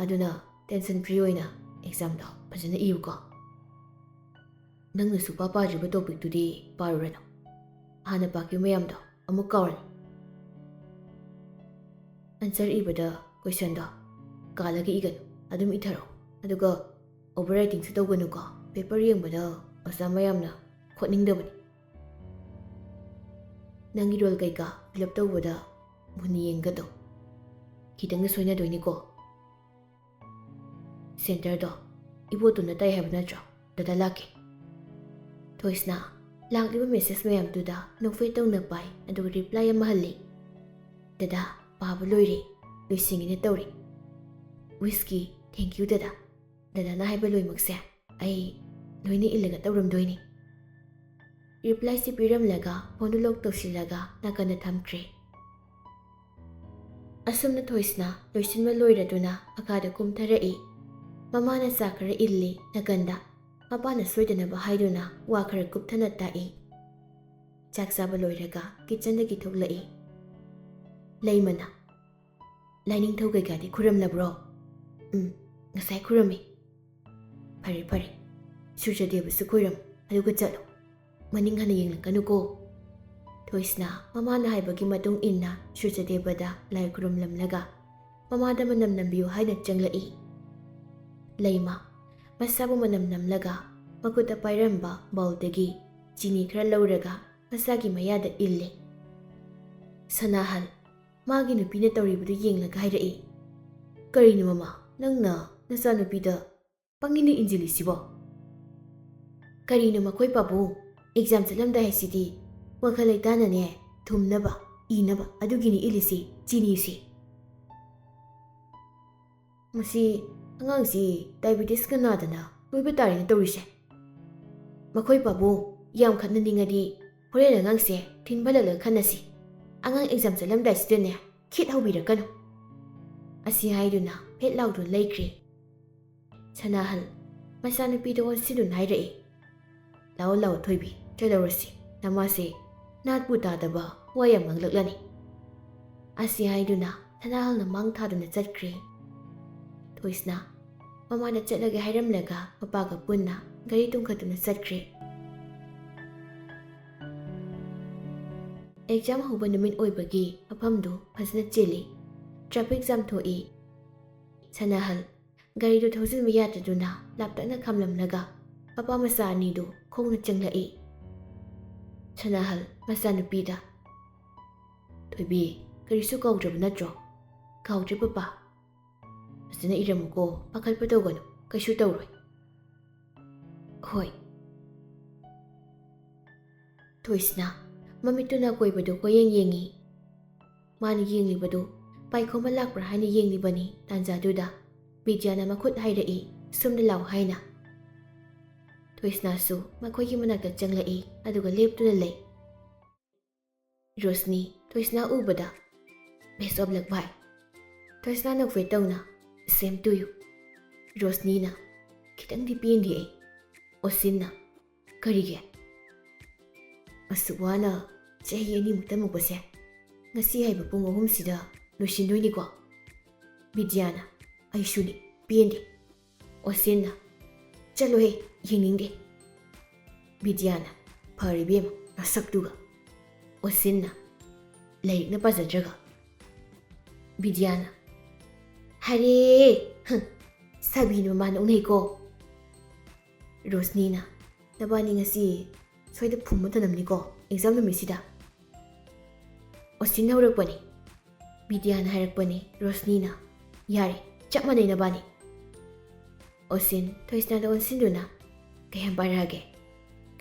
ꯑꯗꯨꯅ ꯇꯦꯟꯁꯟ ꯐ꯭ꯔꯤ ꯑꯣꯏꯅ ꯑꯦꯛꯖꯥꯝꯗꯣ ꯐꯖꯅ ꯏꯌꯨꯀꯣ꯫ ꯅꯪꯅ ꯁꯨꯛꯄꯥ ꯄꯥꯗ꯭ꯔꯤꯕ ꯇꯣꯄꯤꯛꯇꯨꯗꯤ ꯄꯥꯔꯨꯔꯅꯨ꯫ ꯍꯥꯟꯅ ꯄꯥꯈꯤꯕ ꯃꯌꯥꯝꯗꯣ ꯑꯃꯨꯛ ꯀꯥꯎꯔꯅꯤ꯫ ꯑꯟꯁꯔ ꯏꯕꯗ ꯀꯣꯏꯁꯟꯗꯣ ꯀꯥꯜꯂꯒ ꯏꯒꯅꯨ, ꯑꯗꯨꯝ ꯏꯊꯔꯛꯑꯣ꯫ ꯑꯗꯨꯒ ꯑꯣꯚꯔ ꯔꯥꯏꯇꯤꯡꯁꯨ ꯇꯧꯒꯅꯨꯀꯣ꯫ ꯄꯦꯄꯔ ꯌꯦꯡꯕꯗ ꯑꯣꯖꯥ ꯃꯌꯥꯝꯅ ꯈꯣꯠꯅꯤꯡꯗꯕꯅꯤ꯫ ꯅꯪꯒꯤ ꯔꯣꯜ ꯀꯩꯀꯥ ꯐꯤꯜ ꯑꯞ ꯇꯧꯕꯗ ꯃꯨꯟꯅ ꯌꯦꯡꯒꯗꯧ꯫ ꯈꯤꯇꯪꯗ ꯁꯣꯏꯅꯗꯣꯏꯅꯤꯀꯣ꯫ ꯁꯦꯟꯇꯔꯗꯣ ꯏꯕꯣꯇꯣꯟꯅ ꯇꯥꯏ ꯍꯥꯏꯕ ꯅꯠꯇ꯭ꯔꯣ? ꯗꯗꯥ ꯂꯥꯛꯀꯦ꯫" ꯊꯣꯏꯁꯅꯥ ꯂꯥꯛꯂꯤꯕ ꯃꯦꯁꯦꯖ ꯃꯌꯥꯝꯗꯨꯗ ꯅꯣꯛꯐꯦꯠ ꯇꯧꯅ ꯄꯥꯏ, ꯑꯗꯨꯒ ꯔꯤꯄ꯭ꯂꯥꯏ ꯑꯃ ꯍꯜꯂꯤ꯫ "ꯗꯗꯥ, ꯄꯥꯕ ꯂꯣꯏꯔꯦ, ꯂꯣꯏꯁꯤꯟꯒꯦꯅ ꯇꯧꯔꯤ꯫ ꯋꯤꯁꯀꯤ, ꯊꯦꯡꯀ꯭ꯌꯨ ꯗꯗꯥ꯫ ꯗꯗꯥꯅ ꯍꯥꯏꯕ ꯂꯣꯏꯃꯛꯁꯦ ꯑꯩ ꯂꯣꯏꯅ ꯏꯜꯂꯒ ꯇꯧꯔꯝꯗꯣꯏꯅꯤ"꯫ ꯔꯤꯄ꯭ꯂꯥꯏꯁꯤ ꯄꯤꯔꯝꯂꯒ ꯐꯣꯟꯗꯨ ꯂꯣꯛ ꯇꯧꯁꯤꯜꯂꯒ ꯅꯥꯀꯟꯗ ꯊꯝꯈ꯭ꯔꯦ꯫ ꯑꯁꯨꯝꯅ ꯊꯣꯏꯁꯅꯥ ꯂꯣꯏꯁꯤꯟꯕ ꯂꯣꯏꯔꯗꯨꯅ ꯑꯀꯥꯗ ꯀꯨꯝꯊꯔꯛꯏ꯫ ꯃꯃꯥꯅ ꯆꯥ ꯈꯔ ꯏꯜꯂꯤ ꯅꯥꯀꯟꯗ꯫ ꯃꯄꯥꯅ ꯁꯣꯏꯗꯅꯕ ꯍꯥꯏꯗꯨꯅ ꯋꯥ ꯈꯔ ꯀꯨꯞꯊꯅ ꯇꯥꯛꯏ꯫ ꯆꯥꯛ ꯆꯥꯕ ꯂꯣꯏꯔꯒ ꯀꯤꯠꯆꯟꯗꯒꯤ ꯊꯣꯛꯂꯛꯏ꯫ ꯂꯩꯃꯅ, "ꯂꯥꯏꯅꯤꯡꯊꯧ ꯀꯩꯀꯥꯗꯤ ꯈꯨꯔꯝꯂꯕ꯭ꯔꯣ?" "ꯎꯝ, ꯉꯁꯥꯏ ꯈꯨꯔꯝꯃꯤ"꯫ "ꯐꯔꯦ ꯐꯔꯦ, ꯁꯨꯔꯖꯗꯦꯕꯁꯨ ꯈꯨꯔꯝ, ꯑꯗꯨꯒ ꯆꯠꯂꯣ꯫ ꯃꯅꯤꯡ ꯍꯟꯅ ꯌꯦꯡꯂꯛꯀꯅꯨꯀꯣ"꯫ ꯊꯣꯏꯁꯅꯥ ꯃꯃꯥꯅ ꯍꯥꯏꯕꯒꯤ ꯃꯇꯨꯡ ꯏꯟꯅ ꯁꯨꯔꯖꯗꯦꯕꯗ ꯂꯥꯏ ꯈꯨꯔꯨꯝꯂꯝꯂꯒ ꯃꯃꯥꯗ ꯃꯅꯝ ꯅꯝꯕꯤꯌꯨ ꯍꯥꯏꯅ ꯆꯪꯂꯛꯏ꯫ ꯂꯩꯃ ꯃꯁꯥꯕꯨ ꯃꯅꯝ ꯅꯝꯂꯒ ꯃꯈꯨꯠꯇ ꯄꯥꯏꯔꯝꯕ ꯕꯥꯎꯜꯗꯒꯤ ꯆꯤꯅꯤ ꯈꯔ ꯂꯧꯔꯒ ꯃꯁꯥꯒꯤ ꯃꯌꯥꯗ ꯏꯜꯂꯤ꯫ ꯁꯅꯥꯍꯜ ꯃꯥꯒꯤ ꯅꯨꯄꯤꯅ ꯇꯧꯔꯤꯕꯗꯨ ꯌꯦꯡꯂꯒ ꯍꯥꯏꯔꯛꯏ, "ꯀꯔꯤꯅꯣ ꯃꯃꯥ, ꯅꯪꯅ ꯅꯆꯥꯅꯨꯄꯤꯗ ꯄꯪꯏꯟꯗ ꯏꯟꯁꯤꯜꯂꯤꯁꯤꯕꯣ?" "ꯀꯔꯤꯅꯣ ꯃꯈꯣꯏ ꯄꯥꯕꯨꯡ, ꯑꯦꯛꯖꯥꯝ ꯆꯠꯂꯝꯗꯥꯏ ꯍꯥꯏꯁꯤꯗꯤ ꯋꯥꯈꯜ ꯂꯩꯇꯥꯅꯅꯦ, ꯊꯨꯝꯅꯕ, ꯏꯅꯕ ꯑꯗꯨꯒꯤꯅꯤ ꯏꯜꯂꯤꯁꯤ, ꯆꯤꯅꯤꯁꯤ꯫ ꯃꯁꯤ ꯑꯉꯥꯡꯁꯤ ꯗꯥꯏꯕꯤꯇꯤꯁꯀ ꯅꯥꯗꯅ ꯂꯣꯏꯕ ꯇꯥꯔꯦꯅ ꯇꯧꯔꯤꯁꯦ꯫ ꯃꯈꯣꯏ ꯄꯥꯕꯨꯡ, ꯌꯥꯝ ꯈꯠꯅꯅꯤꯡꯉꯗꯤ ꯍꯣꯔꯦꯟ ꯑꯉꯥꯡꯁꯦ ꯊꯤꯟꯕ ꯍꯜꯂꯛꯂꯒ ꯈꯠꯅꯁꯤ꯫ ꯑꯉꯥꯡ ꯑꯦꯛꯖꯥꯝ ꯆꯠꯂꯝꯗꯥꯏꯁꯤꯗꯅꯦ ꯈꯤꯠ ꯍꯧꯕꯤꯔꯛꯀꯅꯨ"꯫ ꯑꯁꯤ ꯍꯥꯏꯗꯨꯅ ꯐꯦꯠ ꯂꯥꯎꯗꯨꯅ ꯂꯩꯈ꯭ꯔꯦ꯫ ꯁꯅꯥꯍꯜ ꯃꯆꯥꯅꯨꯄꯤꯗ ꯑꯣꯟꯁꯤꯟꯗꯨꯅ ꯍꯥꯏꯔꯛꯏ, "ꯂꯥꯛꯑꯣ ꯂꯥꯛꯑꯣ ꯊꯣꯏꯕꯤ, ꯆꯠꯂꯧꯔꯁꯤ꯫ ꯅꯃꯥꯁꯦ ꯅꯥꯠꯄꯨ ꯇꯥꯗꯕ ꯋꯥ ꯌꯥꯝ ꯉꯥꯡꯂꯛꯂꯅꯤ"꯫ ꯑꯁꯤ ꯍꯥꯏꯗꯨꯅ ꯁꯅꯥꯍꯜꯅ ꯃꯥꯡ ꯊꯥꯗꯨꯅ ꯆꯠꯈ꯭ꯔꯦ꯫ ꯊꯣꯏꯁꯅꯥ ꯃꯃꯥꯗ ꯆꯠꯂꯒꯦ ꯍꯥꯏꯔꯝꯂꯒ ꯃꯄꯥꯒ ꯄꯨꯟꯅ ꯒꯥꯔꯤ ꯇꯣꯡꯈꯠꯇꯨꯅ ꯆꯠꯈ꯭ꯔꯦ꯫ ꯑꯦꯛꯖꯥꯝ ꯍꯧꯕ ꯅꯨꯃꯤꯠ ꯑꯣꯏꯕꯒꯤ ꯃꯐꯝꯗꯨ ꯐꯖꯅ ꯆꯤꯜꯂꯤ꯫ ꯇ꯭ꯔꯥꯐꯤꯛ ꯖꯥꯝ ꯊꯣꯛꯏ꯫ ꯁꯅꯥꯍꯜ ꯒꯥꯔꯤꯗꯨ ꯊꯧꯖꯤꯟꯕ ꯌꯥꯗꯗꯨꯅ ꯂꯥꯞꯇꯛꯅ ꯈꯥꯝꯂꯝꯂꯒ ꯃꯄꯥ ꯃꯆꯥ ꯑꯅꯤꯗꯨ ꯈꯣꯡꯅ ꯆꯪꯂꯛꯏ꯫ ꯁꯅꯥꯍꯜ ꯃꯆꯥꯅꯨꯄꯤꯗ, "ꯊꯣꯏꯕꯤ, ꯀꯔꯤꯁꯨ ꯀꯥꯎꯗ꯭ꯔꯕ ꯅꯠꯇ꯭ꯔꯣ?" "ꯀꯥꯎꯗ꯭ꯔꯦ ꯄꯄꯥ"꯫ "ꯐꯖꯅ ꯏꯔꯝꯃꯨꯀꯣ, ꯄꯥꯈꯠꯄ ꯇꯧꯒꯅꯨ, ꯀꯩꯁꯨ ꯇꯧꯔꯣꯏ"꯫ "ꯍꯣꯏ"꯫ ꯊꯣꯏꯁꯅꯥ ꯃꯃꯤꯠꯇꯨꯅ ꯑꯀꯣꯏꯕꯗꯨ ꯀꯣꯏꯌꯦꯡ ꯌꯦꯡꯉꯤ꯫ ꯃꯥꯅ ꯌꯦꯡꯂꯤꯕꯗꯨ ꯄꯥꯏꯈꯣꯝꯕ ꯂꯥꯛꯄ꯭ꯔꯥ ꯍꯥꯏꯅ ꯌꯦꯡꯂꯤꯕꯅꯤ꯫ ꯇꯥꯟꯖꯥꯗꯨꯗ ꯕꯤꯗ꯭ꯌꯥꯅ ꯃꯈꯨꯠ ꯍꯥꯏꯔꯛꯏ, "ꯁꯣꯝꯗ ꯂꯥꯛꯑꯣ" ꯍꯥꯏꯅ꯫ ꯊꯣꯏꯁꯅꯥꯁꯨ ꯃꯈꯣꯏꯒꯤ ꯃꯅꯥꯛꯇ ꯆꯪꯂꯛꯏ, ꯑꯗꯨꯒ ꯂꯦꯞꯇꯨꯅ ꯂꯩ꯫ ꯔꯣꯁꯅꯤ ꯊꯣꯏꯁꯅꯥ ꯎꯕꯗ, "Best of luck, bhai." ꯊꯣꯏꯁꯅꯥ ꯅꯣꯛꯐꯦꯠ ꯇꯧꯅ, "Same to you." ꯔꯣꯁꯅꯤꯅ, "ꯈꯤꯇꯪꯗꯤ ꯄꯦꯟꯗꯦ ꯑꯩ꯫" ꯑꯣꯁꯤꯟꯅ, "ꯀꯔꯤꯒꯤ? ꯑꯁꯨꯛ ꯋꯥꯅ ꯆꯍꯤ ꯑꯅꯤꯃꯨꯛ ꯇꯝꯃꯛꯄꯁꯦ ꯉꯁꯤ ꯍꯥꯏꯕ ꯄꯨꯡ ꯑꯍꯨꯝꯁꯤꯗ ꯂꯣꯏꯁꯤꯟꯗꯣꯏꯅꯤꯀꯣ?" ꯕꯤꯗ꯭ꯌꯥꯅ, "ꯑꯩꯁꯨꯅꯤ, ꯄꯦꯟꯗꯦ꯫" ꯑꯣꯁꯤꯟꯅ, "ꯆꯠꯂꯣꯍꯦ, ꯌꯦꯡꯅꯤꯡꯗꯦ꯫" ꯕꯤꯗ꯭ꯌꯥꯅ, "ꯐꯔꯦ ꯏꯕꯦꯝꯃ, ꯅꯁꯛꯇꯨꯒ꯫" ꯑꯣꯁꯤꯟꯅ, "ꯂꯥꯏꯔꯤꯛꯅ ꯄꯥꯖꯗ꯭ꯔꯒ꯫" ꯕꯤꯗ꯭ꯌꯥꯅ, "ꯍꯔꯦ, ꯍꯝ, ꯁꯥꯕꯤꯅ ꯃꯃꯥ ꯅꯣꯛꯅꯩꯀꯣ꯫" ꯔꯣꯁꯅꯤꯅ, "ꯅꯕꯥꯅꯤ ꯉꯁꯤ ꯁ꯭ꯋꯥꯏꯗ ꯐꯨꯝꯕ ꯇꯅꯝꯅꯤꯀꯣ ꯑꯦꯛꯖꯥꯝ ꯅꯨꯃꯤꯠꯁꯤꯗ?" ꯑꯣꯁꯤꯟ ꯍꯧꯔꯛꯄꯅꯤ꯫ ꯕꯤꯗ꯭ꯌꯥꯅ ꯍꯥꯏꯔꯛꯄꯅꯤ꯫ ꯔꯣꯁꯅꯤꯅ, "ꯌꯥꯔꯦ, ꯆꯞ ꯃꯥꯟꯅꯩ ꯅꯕꯥꯅꯤ꯫" ꯑꯣꯁꯤꯟ ꯊꯣꯏꯁꯅꯥꯗ ꯑꯣꯟꯁꯤꯟꯗꯨꯅ, "ꯀꯌꯥꯝ ꯄꯥꯔꯛꯑꯒꯦ?"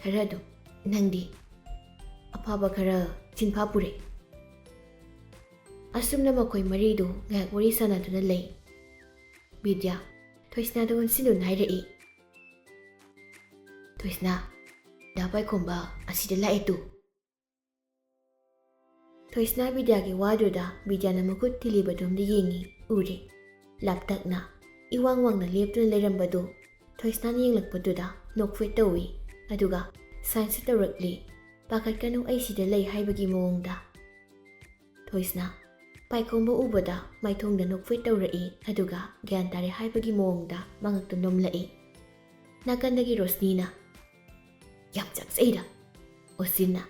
"ꯈꯔ ꯑꯗꯨꯝ꯫ ꯅꯪꯗꯤ?" "ꯑꯐꯕ ꯈꯔ ꯆꯤꯟꯐꯥ ꯄꯨꯔꯦ꯫" ꯑꯁꯨꯝꯅ ꯃꯈꯣꯏ ꯃꯔꯤꯗꯨ ꯉꯥꯏꯍꯥꯛ ꯋꯥꯔꯤ ꯁꯥꯟꯅꯗꯨꯅ ꯂꯩ꯫ ꯕꯤꯗ꯭ꯌꯥ ꯊꯣꯏꯁꯅꯥꯗ ꯑꯣꯟꯁꯤꯟꯗꯨꯅ ꯍꯥꯏꯔꯛꯏ, "ꯊꯣꯏꯁꯅꯥ, ꯗꯥ ꯄꯥꯏꯈꯣꯝꯕ ꯑꯁꯤꯗ ꯂꯥꯛꯑꯦ ꯇꯨ꯫" ꯊꯣꯏꯁꯅꯥ ꯕꯤꯗ꯭ꯌꯥꯒꯤ ꯋꯥꯗꯨꯗ ꯕꯤꯗ꯭ꯌꯥꯅ ꯃꯈꯨꯠ ꯊꯤꯜꯂꯤꯕꯗꯨꯝꯗꯤ ꯌꯦꯡꯉꯤ, ꯎꯔꯦ꯫ ꯂꯥꯞꯇꯛꯅ ꯏꯋꯥꯡ ꯋꯥꯡꯅ ꯂꯦꯞꯇꯨꯅ ꯂꯩꯔꯝꯕꯗꯨ ꯊꯣꯏꯁꯅꯥꯅ ꯌꯦꯡꯂꯛꯄꯗꯨꯗ ꯅꯣꯛꯐꯦꯠ ꯇꯧꯏ, ꯑꯗꯨꯒ ꯁꯥꯏꯟꯁ ꯇꯧꯔꯛꯂꯤ, "ꯄꯥꯈꯠꯀꯅꯨ, ꯑꯩ ꯁꯤꯗ ꯂꯩ" ꯍꯥꯏꯕꯒꯤ ꯃꯑꯣꯡꯗ꯫ ꯊꯣꯏꯁꯅꯥ ꯄꯥꯏꯈꯣꯝꯕ ꯎꯕꯗ ꯃꯥꯏꯊꯣꯡꯗ ꯅꯣꯛꯐꯦꯠ ꯇꯧꯔꯛꯏ, ꯑꯗꯨꯒ ꯒ꯭ꯌꯥꯟ ꯇꯥꯔꯦ ꯍꯥꯏꯕꯒꯤ ꯃꯑꯣꯡꯗ ꯃꯉꯛꯇ ꯅꯣꯝꯂꯛꯏ꯫ ꯅꯥꯀꯟꯗꯒꯤ ꯔꯣꯁꯅꯤꯅ, "ꯌꯥꯝ ꯆꯥꯛꯆꯩꯗ꯫" ꯑꯣꯁꯤꯟꯅ,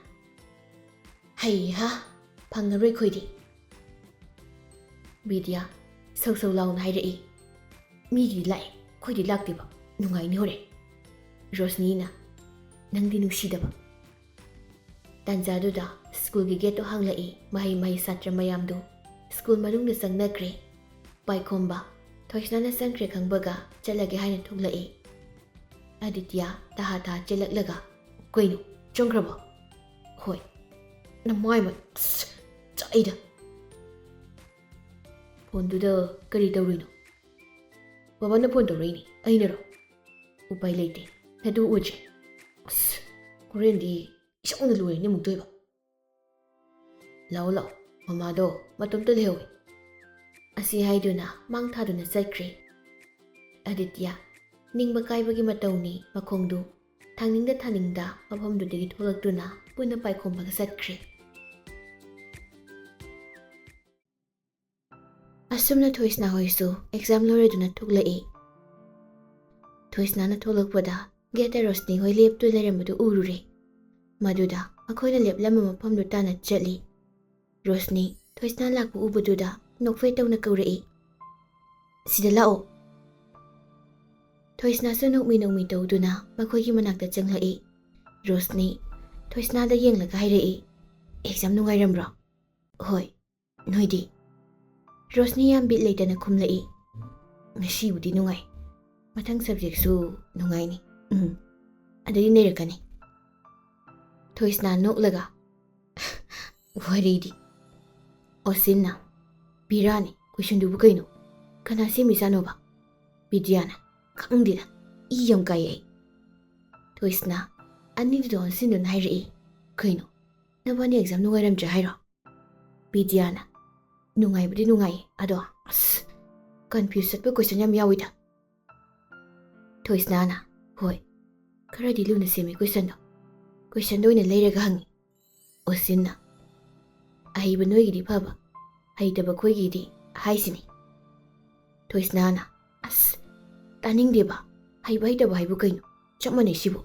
"ꯍꯩꯍꯥ, ꯐꯪꯉꯔꯣꯏ ꯑꯩꯈꯣꯏꯗꯤ꯫" ꯕꯤꯗ꯭ꯌꯥ ꯁꯧ ꯁꯧ ꯂꯥꯎꯅ ꯍꯥꯏꯔꯛꯏ, "ꯃꯤꯒꯤꯗꯤ ꯂꯥꯛꯑꯦ, ꯑꯩꯈꯣꯏꯗꯤ ꯂꯥꯛꯇꯦꯕ, ꯅꯨꯡꯉꯥꯏꯅꯤ ꯍꯣꯔꯦꯟ꯫" ꯔꯣꯁꯅꯤꯅ, "ꯅꯪꯗꯤ ꯅꯨꯡꯁꯤꯗꯕ꯫" ꯇꯥꯟꯖꯥꯗꯨꯗ ꯁ꯭ꯀꯨꯜꯒꯤ ꯒꯦꯠꯇꯨ ꯍꯥꯡꯂꯛꯏ, ꯃꯍꯩ ꯃꯍꯩ ꯁꯥꯇ꯭ꯔ ꯃꯌꯥꯝꯗꯨ ꯁ꯭ꯀꯨꯜ ꯃꯅꯨꯡꯗ ꯆꯪꯅꯈ꯭ꯔꯦ꯫ ꯄꯥꯏꯈꯣꯝꯕ ꯊꯣꯏꯁꯅꯥꯅ ꯆꯪꯈ꯭ꯔꯦ ꯈꯪꯕꯒ ꯆꯠꯂꯒꯦ ꯍꯥꯏꯅ ꯊꯣꯛꯂꯛꯏ꯫ ꯑꯗꯤꯇ꯭ꯌ ꯇꯍꯥ ꯇꯍꯥ ꯆꯦꯜꯂꯛꯂꯒ, "ꯀꯩꯅꯣ, ꯆꯪꯈ꯭ꯔꯕꯣ?" "ꯍꯣꯏ, ꯅꯃꯥꯏ ꯃꯠ-, ꯑꯁ, ꯆꯥꯛꯏꯗ꯫ ꯐꯣꯟꯗꯨꯗ ꯀꯔꯤ ꯇꯧꯔꯤꯅꯣ?" "ꯕꯕꯥꯅ ꯐꯣꯟ ꯇꯧꯔꯛꯏꯅꯤ, ꯑꯩꯅꯔꯣ?" "ꯎꯄꯥꯏ ꯂꯩꯇꯦ, ꯅꯇꯨ ꯎꯗ꯭ꯔꯦ꯫ ꯑꯁ, ꯍꯣꯔꯦꯟꯗꯤ ꯏꯁꯧꯅ ꯂꯣꯏꯔꯅꯤ ꯑꯃꯨꯛꯇꯣꯏꯕ꯫ ꯂꯥꯛꯑꯣ, ꯂꯥꯛꯑꯣ, ꯃꯃꯥꯗꯣ ꯃꯇꯣꯝꯇ ꯂꯩꯍꯧꯋꯤ꯫" ꯑꯁꯤ ꯍꯥꯏꯗꯨꯅ ꯃꯥꯡ ꯊꯥꯗꯨꯅ ꯆꯠꯈ꯭ꯔꯦ꯫ ꯑꯗꯤꯇ꯭ꯌ, ꯅꯤꯡꯕ ꯀꯥꯏꯕꯒꯤ ꯃꯇꯧꯅꯤ ꯃꯈꯣꯡꯗꯨ ꯊꯥꯡꯅꯤꯡꯗ ꯊꯥꯡꯅꯤꯡꯗ ꯃꯐꯝꯗꯨꯗꯒꯤ ꯊꯣꯛꯂꯛꯇꯨꯅ ꯄꯨꯟꯅ ꯄꯥꯏꯈꯣꯝꯕꯒ ꯆꯠꯈ꯭ꯔꯦ꯫ ꯑꯁꯨꯝꯅ ꯊꯣꯏꯁꯅꯥ ꯍꯣꯏꯁꯨ ꯑꯦꯛꯖꯥꯝ ꯂꯣꯏꯔꯗꯨꯅ ꯊꯣꯛꯂꯛꯏ꯫ ꯊꯣꯏꯁꯅꯥꯅ ꯊꯣꯛꯂꯛꯄꯗ ꯒꯦꯠꯇ ꯔꯣꯁꯅꯤ ꯍꯣꯏ ꯂꯦꯞꯇꯨꯅ ꯂꯩꯔꯝꯕꯗꯨ ꯎꯔꯨꯔꯦ꯫ ꯃꯗꯨꯗ ꯃꯈꯣꯏꯅ ꯂꯦꯞꯂꯝꯕ ꯃꯐꯝꯗꯨ ꯇꯥꯟꯅ ꯆꯠꯂꯤ꯫ ꯔꯣꯁꯅꯤ ꯊꯣꯏꯁꯅꯥ ꯂꯥꯛꯄ ꯎꯕꯗꯨꯗ ꯅꯣꯛꯐꯦꯠ ꯇꯧꯅ ꯀꯧꯔꯛꯏ, "ꯁꯤꯗ ꯂꯥꯛꯑꯣ꯫" ꯊꯣꯏꯁꯅꯥꯁꯨ ꯅꯣꯛꯃꯤ ꯅꯣꯛꯃꯤ ꯇꯧꯗꯨꯅ ꯃꯈꯣꯏꯒꯤ ꯃꯅꯥꯛꯇ ꯆꯪꯂꯛꯏ꯫ ꯔꯣꯁꯅꯤ ꯊꯣꯏꯁꯅꯥꯗ ꯌꯦꯡꯂꯒ ꯍꯥꯏꯔꯛꯏ, "ꯑꯦꯛꯖꯥꯝ ꯅꯨꯡꯉꯥꯏꯔꯝꯕ꯭ꯔꯣ?" "ꯍꯣꯏ, ꯅꯣꯏꯗꯤ?" ꯔꯣꯁꯅꯤ ꯌꯥꯝ ꯕꯤꯠ ꯂꯩꯇꯅ ꯈꯨꯝꯂꯛꯏ, "ꯉꯁꯤꯕꯨꯗꯤ ꯅꯨꯡꯉꯥꯏ, ꯃꯊꯪ ꯁꯕꯖꯦꯛꯁꯨ ꯅꯨꯡꯉꯥꯏꯅꯤ꯫ ꯎꯝ, ꯑꯗꯨꯗꯤ ꯅꯩꯔꯛꯀꯅꯤ꯫" ꯊꯣꯏꯁꯅꯥ ꯅꯣꯛꯂꯒ, "ꯋꯥꯔꯤꯗꯤ꯫" ꯑꯣꯁꯤꯟꯅ, "ꯕꯤꯔꯥꯅꯤ, ꯀꯣꯏꯁꯟꯗꯨꯕꯨ ꯀꯩꯅꯣ? ꯀꯅꯥ ꯁꯦꯝꯃꯤꯖꯥꯠꯅꯣꯕ?" ꯕꯤꯗ꯭ꯌꯥꯅ, "ꯈꯪꯗꯦꯗ, ꯏ ꯌꯥꯝ ꯀꯥꯏ ꯑꯩ꯫" ꯊꯣꯏꯁꯅꯥ ꯑꯅꯤꯗꯨꯗ ꯑꯣꯟꯁꯤꯟꯗꯨꯅ ꯍꯥꯏꯔꯛꯏ, "ꯀꯩꯅꯣ, ꯅꯕꯥꯅꯤ ꯑꯦꯛꯖꯥꯝ ꯅꯨꯡꯉꯥꯏꯔꯝꯗ꯭ꯔꯦ ꯍꯥꯏꯔꯣ?" ꯕꯤꯗ꯭ꯌꯥꯅ, "ꯅꯨꯡꯉꯥꯏꯕꯨꯗꯤ ꯅꯨꯡꯉꯥꯏꯌꯦ, ꯑꯗꯣ ꯑꯁ, ꯀꯟꯐ꯭ꯌꯨꯁ ꯆꯠꯄ ꯀꯣꯏꯁꯟ ꯌꯥꯝ ꯌꯥꯎꯋꯤꯗ꯫" ꯊꯣꯏꯁꯅꯥꯅ, "ꯍꯣꯏ, ꯈꯔꯗꯤ ꯂꯨꯅ ꯁꯦꯝꯃꯤ ꯀꯣꯏꯁꯟꯗꯣ꯫ ꯀꯣꯏꯁꯟꯗꯣ ꯑꯣꯏꯅ ꯂꯩꯔꯒ ꯍꯪꯉꯤ꯫" ꯑꯣꯁꯤꯟꯅ, "ꯑꯍꯩꯕ ꯅꯣꯏꯒꯤꯗꯤ ꯐꯕ, ꯍꯩꯇꯕ ꯑꯩꯈꯣꯏꯒꯤꯗꯤ ꯍꯥꯏꯁꯤꯅꯤ꯫" ꯊꯣꯏꯁꯅꯥꯅ, "ꯑꯁ, ꯇꯥꯅꯤꯡꯗꯦꯕ, ꯍꯩꯕ ꯍꯩꯇꯕ ꯍꯥꯏꯕꯨ ꯀꯩꯅꯣ? ꯆꯞ ꯃꯥꯟꯅꯩ ꯁꯤꯕꯨ꯫"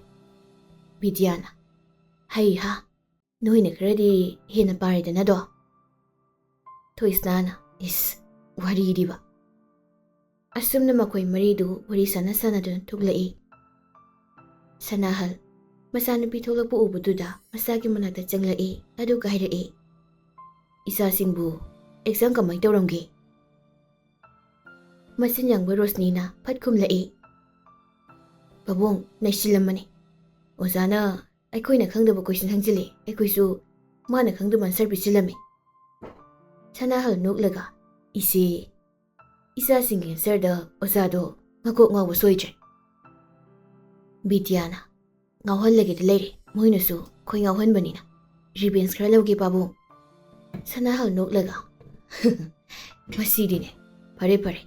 ꯕꯤꯗ꯭ꯌꯥꯅ, "ꯍꯩ ꯍꯥ, ꯅꯣꯏꯅ ꯈꯔꯗꯤ ꯍꯦꯟꯅ ꯄꯥꯔꯦꯗꯅꯗꯣ꯫" ꯊꯣꯏꯁꯅꯥꯅ, "ꯏꯁ, ꯋꯥꯔꯤꯗꯤꯕ꯫" ꯑꯁꯨꯝꯅ ꯃꯈꯣꯏ ꯃꯔꯤꯗꯨ ꯋꯥꯔꯤ ꯁꯥꯟꯅ ꯁꯥꯟꯅꯗꯨꯅ ꯊꯣꯛꯂꯛꯏ꯫ ꯁꯅꯥꯍꯜ ꯃꯆꯥꯅꯨꯄꯤ ꯊꯣꯛꯂꯛꯄ ꯎꯕꯗꯨꯗ ꯃꯆꯥꯒꯤ ꯃꯅꯥꯛꯇ ꯆꯪꯂꯛꯏ, ꯑꯗꯨꯒ ꯍꯥꯏꯔꯛꯏ, "ꯏꯆꯥꯁꯤꯡꯕꯨ ꯑꯦꯛꯖꯥꯝ ꯀꯃꯥꯏꯅ ꯇꯧꯔꯝꯒꯦ?" ꯃꯆꯤꯟ ꯌꯥꯡꯕ ꯔꯣꯁꯅꯤꯅ ꯐꯠ ꯈꯨꯝꯂꯛꯏ, "ꯄꯥꯕꯨꯡ, ꯅꯩꯁꯤꯜꯂꯝꯃꯅꯤ꯫ ꯑꯣꯖꯥꯅ ꯑꯩꯈꯣꯏꯅ ꯈꯪꯗꯕ ꯀꯣꯏꯁꯟ ꯍꯪꯖꯤꯜꯂꯦ꯫ ꯑꯩꯈꯣꯏꯁꯨ ꯃꯥꯅ ꯈꯪꯗꯕ ꯑꯟꯁꯔ ꯄꯤꯁꯤꯜꯂꯝꯃꯤ꯫ ꯁꯅꯥꯍꯜ ꯅꯣꯛꯂꯒ, "ꯏꯆꯦ, ꯏꯆꯥꯁꯤꯡꯒꯤ ꯑꯟꯁꯔꯗ ꯑꯣꯖꯥꯗꯣ ꯃꯀꯣꯛ ꯉꯥꯎꯕ ꯁꯣꯏꯗ꯭ꯔꯦ꯫" ꯕꯤꯗ꯭ꯌꯥꯅ, "ꯉꯥꯎꯍꯜꯂꯒꯦꯗ ꯂꯩꯔꯦ, ꯃꯣꯏꯅꯁꯨ ꯑꯩꯈꯣꯏ ꯉꯥꯎꯍꯟꯕꯅꯤꯅ꯫ ꯔꯤꯚꯦꯟꯁ ꯈꯔ ꯂꯧꯒꯦ ꯄꯥꯕꯨꯡ꯫" ꯁꯅꯥꯍꯜ ꯅꯣꯛꯂꯒ, "ꯃꯁꯤꯗꯤꯅꯦ꯫ ꯐꯔꯦ ꯐꯔꯦ,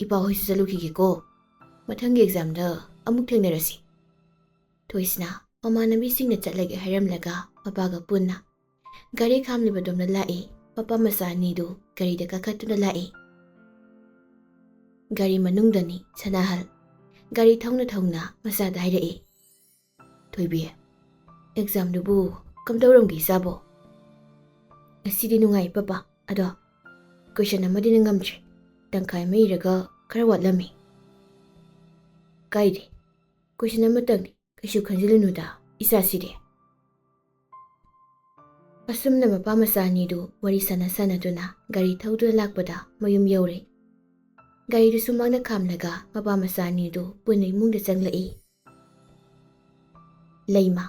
ꯏꯄꯥ ꯍꯣꯏꯁꯨ ꯆꯠꯂꯨꯈꯤꯒꯦꯀꯣ꯫ ꯃꯊꯪꯒꯤ ꯑꯦꯛꯖꯥꯝꯗ ꯑꯃꯨꯛ ꯊꯦꯡꯅꯔꯁꯤ꯫" ꯊꯣꯏꯁꯅꯥ ꯃꯃꯥꯟꯅꯕꯤꯁꯤꯡꯅ ꯆꯠꯂꯒꯦ ꯍꯥꯏꯔꯝꯂꯒ ꯃꯄꯥꯒ ꯄꯨꯟꯅ ꯒꯥꯔꯤ ꯈꯥꯝꯂꯤꯕꯗꯣꯝꯗ ꯂꯥꯛꯏ꯫ ꯃꯄꯥ ꯃꯆꯥ ꯑꯅꯤꯗꯨ ꯒꯥꯔꯤꯗ ꯀꯥꯈꯠꯇꯨꯅ ꯂꯥꯛꯏ꯫ ꯒꯥꯔꯤ ꯃꯅꯨꯡꯗꯅꯤ ꯁꯅꯥꯍꯜ꯫ ꯒꯥꯔꯤ ꯊꯧꯅ ꯊꯧꯅ ꯃꯆꯥꯗ ꯍꯥꯏꯔꯛꯏ, "ꯊꯣꯏꯕꯤ, ꯑꯦꯛꯖꯥꯝꯗꯨꯕꯨ ꯀꯝꯗꯧꯔꯝꯒꯦ ꯏꯆꯥꯕꯣ?" "ꯉꯁꯤꯗꯤ ꯅꯨꯡꯉꯥꯏ ꯄꯄꯥ, ꯑꯗꯣ ꯀꯣꯏꯁꯟ ꯑꯃꯗꯤ ꯅꯪꯉꯝꯗ꯭ꯔꯦ꯫ ꯇꯪꯈꯥꯏ ꯑꯃ ꯏꯔꯒ ꯈꯔ ꯋꯥꯠꯂꯝꯃꯤ꯫" "ꯀꯥꯏꯗꯦ, ꯀꯣꯏꯁꯟ ꯑꯃꯇꯪꯅꯤ, ꯀꯩꯁꯨ ꯈꯟꯖꯤꯜꯂꯨꯅꯨꯗ ꯏꯆꯥꯁꯤꯗꯤ꯫" ꯑꯁꯨꯝꯅ ꯃꯄꯥ ꯃꯆꯥ ꯑꯅꯤꯗꯨ ꯋꯥꯔꯤ ꯁꯥꯟꯅ ꯁꯥꯟꯅꯗꯨꯅ ꯒꯥꯔꯤ ꯊꯧꯗꯨꯅ ꯂꯥꯛꯄꯗ ꯃꯌꯨꯝ ꯌꯧꯔꯦ꯫ ꯒꯥꯔꯤꯗꯨ ꯁꯨꯃꯥꯡꯗ ꯈꯥꯝꯂꯒ ꯃꯄꯥ ꯃꯆꯥ ꯑꯅꯤꯗꯨ ꯄꯨꯟꯅ ꯏꯃꯨꯡꯗ ꯆꯪꯂꯛꯏ꯫ ꯂꯩꯃ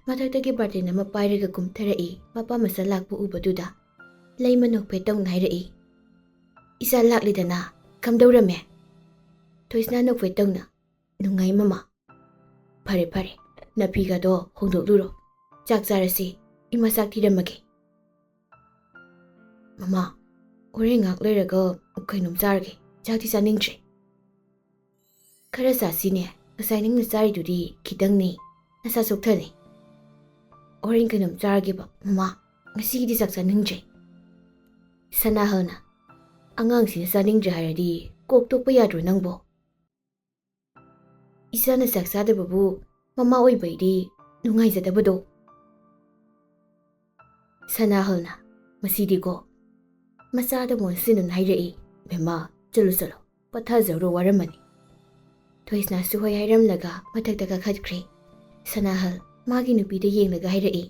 ꯃꯊꯛꯇꯒꯤ ꯕꯥꯔꯇꯦꯟ ꯑꯃ ꯄꯥꯏꯔꯒ ꯀꯨꯝꯊꯔꯛꯏ꯫ ꯃꯄꯥ ꯃꯆꯥ ꯂꯥꯛꯄ ꯎꯕꯗꯨꯗ ꯂꯩꯃ ꯅꯣꯛꯐꯦꯠ ꯇꯧꯅ ꯍꯥꯏꯔꯛꯏ, "ꯏꯆꯥ ꯂꯥꯛꯂꯤꯗꯅ, ꯀꯝꯗꯧꯔꯝꯃꯦ?" ꯊꯣꯏꯁꯅꯥ ꯅꯣꯛꯐꯦꯠ ꯇꯧꯅ, "ꯅꯨꯡꯉꯥꯏ ꯃꯃꯥ꯫" "ꯐꯔꯦ ꯐꯔꯦ, ꯅꯐꯤꯒꯗꯣ ꯍꯣꯡꯗꯣꯛꯂꯨꯔꯣ꯫ ꯆꯥꯛ ꯆꯥꯔꯁꯤ, ꯏꯃꯥ ꯆꯥꯛ ꯊꯤꯔꯝꯃꯒꯦ꯫" "ꯃꯃꯥ, ꯍꯣꯔꯦꯟ ꯉꯥꯏꯍꯥꯛ ꯂꯩꯔꯒ ꯀꯩꯅꯣꯝ ꯆꯥꯔꯒꯦ, ꯆꯥꯛꯇꯤ ꯆꯥꯅꯤꯡꯗ꯭ꯔꯦ꯫" "ꯈꯔ ꯆꯥꯁꯤꯅꯦ, ꯉꯁꯥꯏ ꯅꯪꯅ ꯆꯥꯔꯤꯗꯨꯗꯤ ꯈꯤꯇꯪꯅꯤ, ꯅꯁꯥ ꯆꯣꯛꯊꯅꯤ꯫" "ꯍꯣꯔꯦꯟ ꯀꯩꯅꯣꯝ ꯆꯥꯔꯒꯦꯕ ꯃꯃꯥ, ꯉꯁꯤꯒꯤꯗꯤ ꯆꯥꯛ ꯆꯥꯅꯤꯡꯗ꯭ꯔꯦ꯫" ꯁꯅꯥꯍꯜꯅ, "ꯑꯉꯥꯡꯁꯤꯅ ꯆꯥꯅꯤꯡꯗ꯭ꯔꯦ ꯍꯥꯏꯔꯗꯤ ꯀꯣꯛ ꯇꯣꯛꯄ ꯌꯥꯗ꯭ꯔꯣ ꯅꯪꯕꯣ?" "ꯏꯆꯥꯅ ꯆꯥꯛ ꯆꯥꯗꯕꯕꯨ ꯃꯃꯥ ꯑꯣꯏꯕꯩꯗꯤ ꯅꯨꯡꯉꯥꯏꯖꯗꯕꯗꯣ꯫" ꯁꯅꯥꯍꯜꯅ, "ꯃꯁꯤꯗꯤꯀꯣ, ꯃꯆꯥꯗ ꯃꯣꯟꯁꯤꯟꯅꯅ ꯍꯥꯏꯔꯛꯏ, ꯕꯦꯝꯃ, ꯆꯠꯂꯨ ꯆꯠꯂꯨ, ꯄꯣꯊꯥꯖꯔꯨꯔꯣ, ꯋꯥꯔꯝꯃꯅꯤ꯫" ꯊꯣꯏꯁꯅꯥꯁꯨ ꯍꯣꯏ ꯍꯥꯏꯔꯝꯂꯒ ꯃꯊꯛꯇ ꯀꯥꯈꯠꯈ꯭ꯔꯦ꯫ ꯁꯅꯥꯍꯜ ꯃꯥꯒꯤ ꯅꯨꯄꯤꯗ ꯌꯦꯡꯂꯒ ꯍꯥꯏꯔꯛꯏ,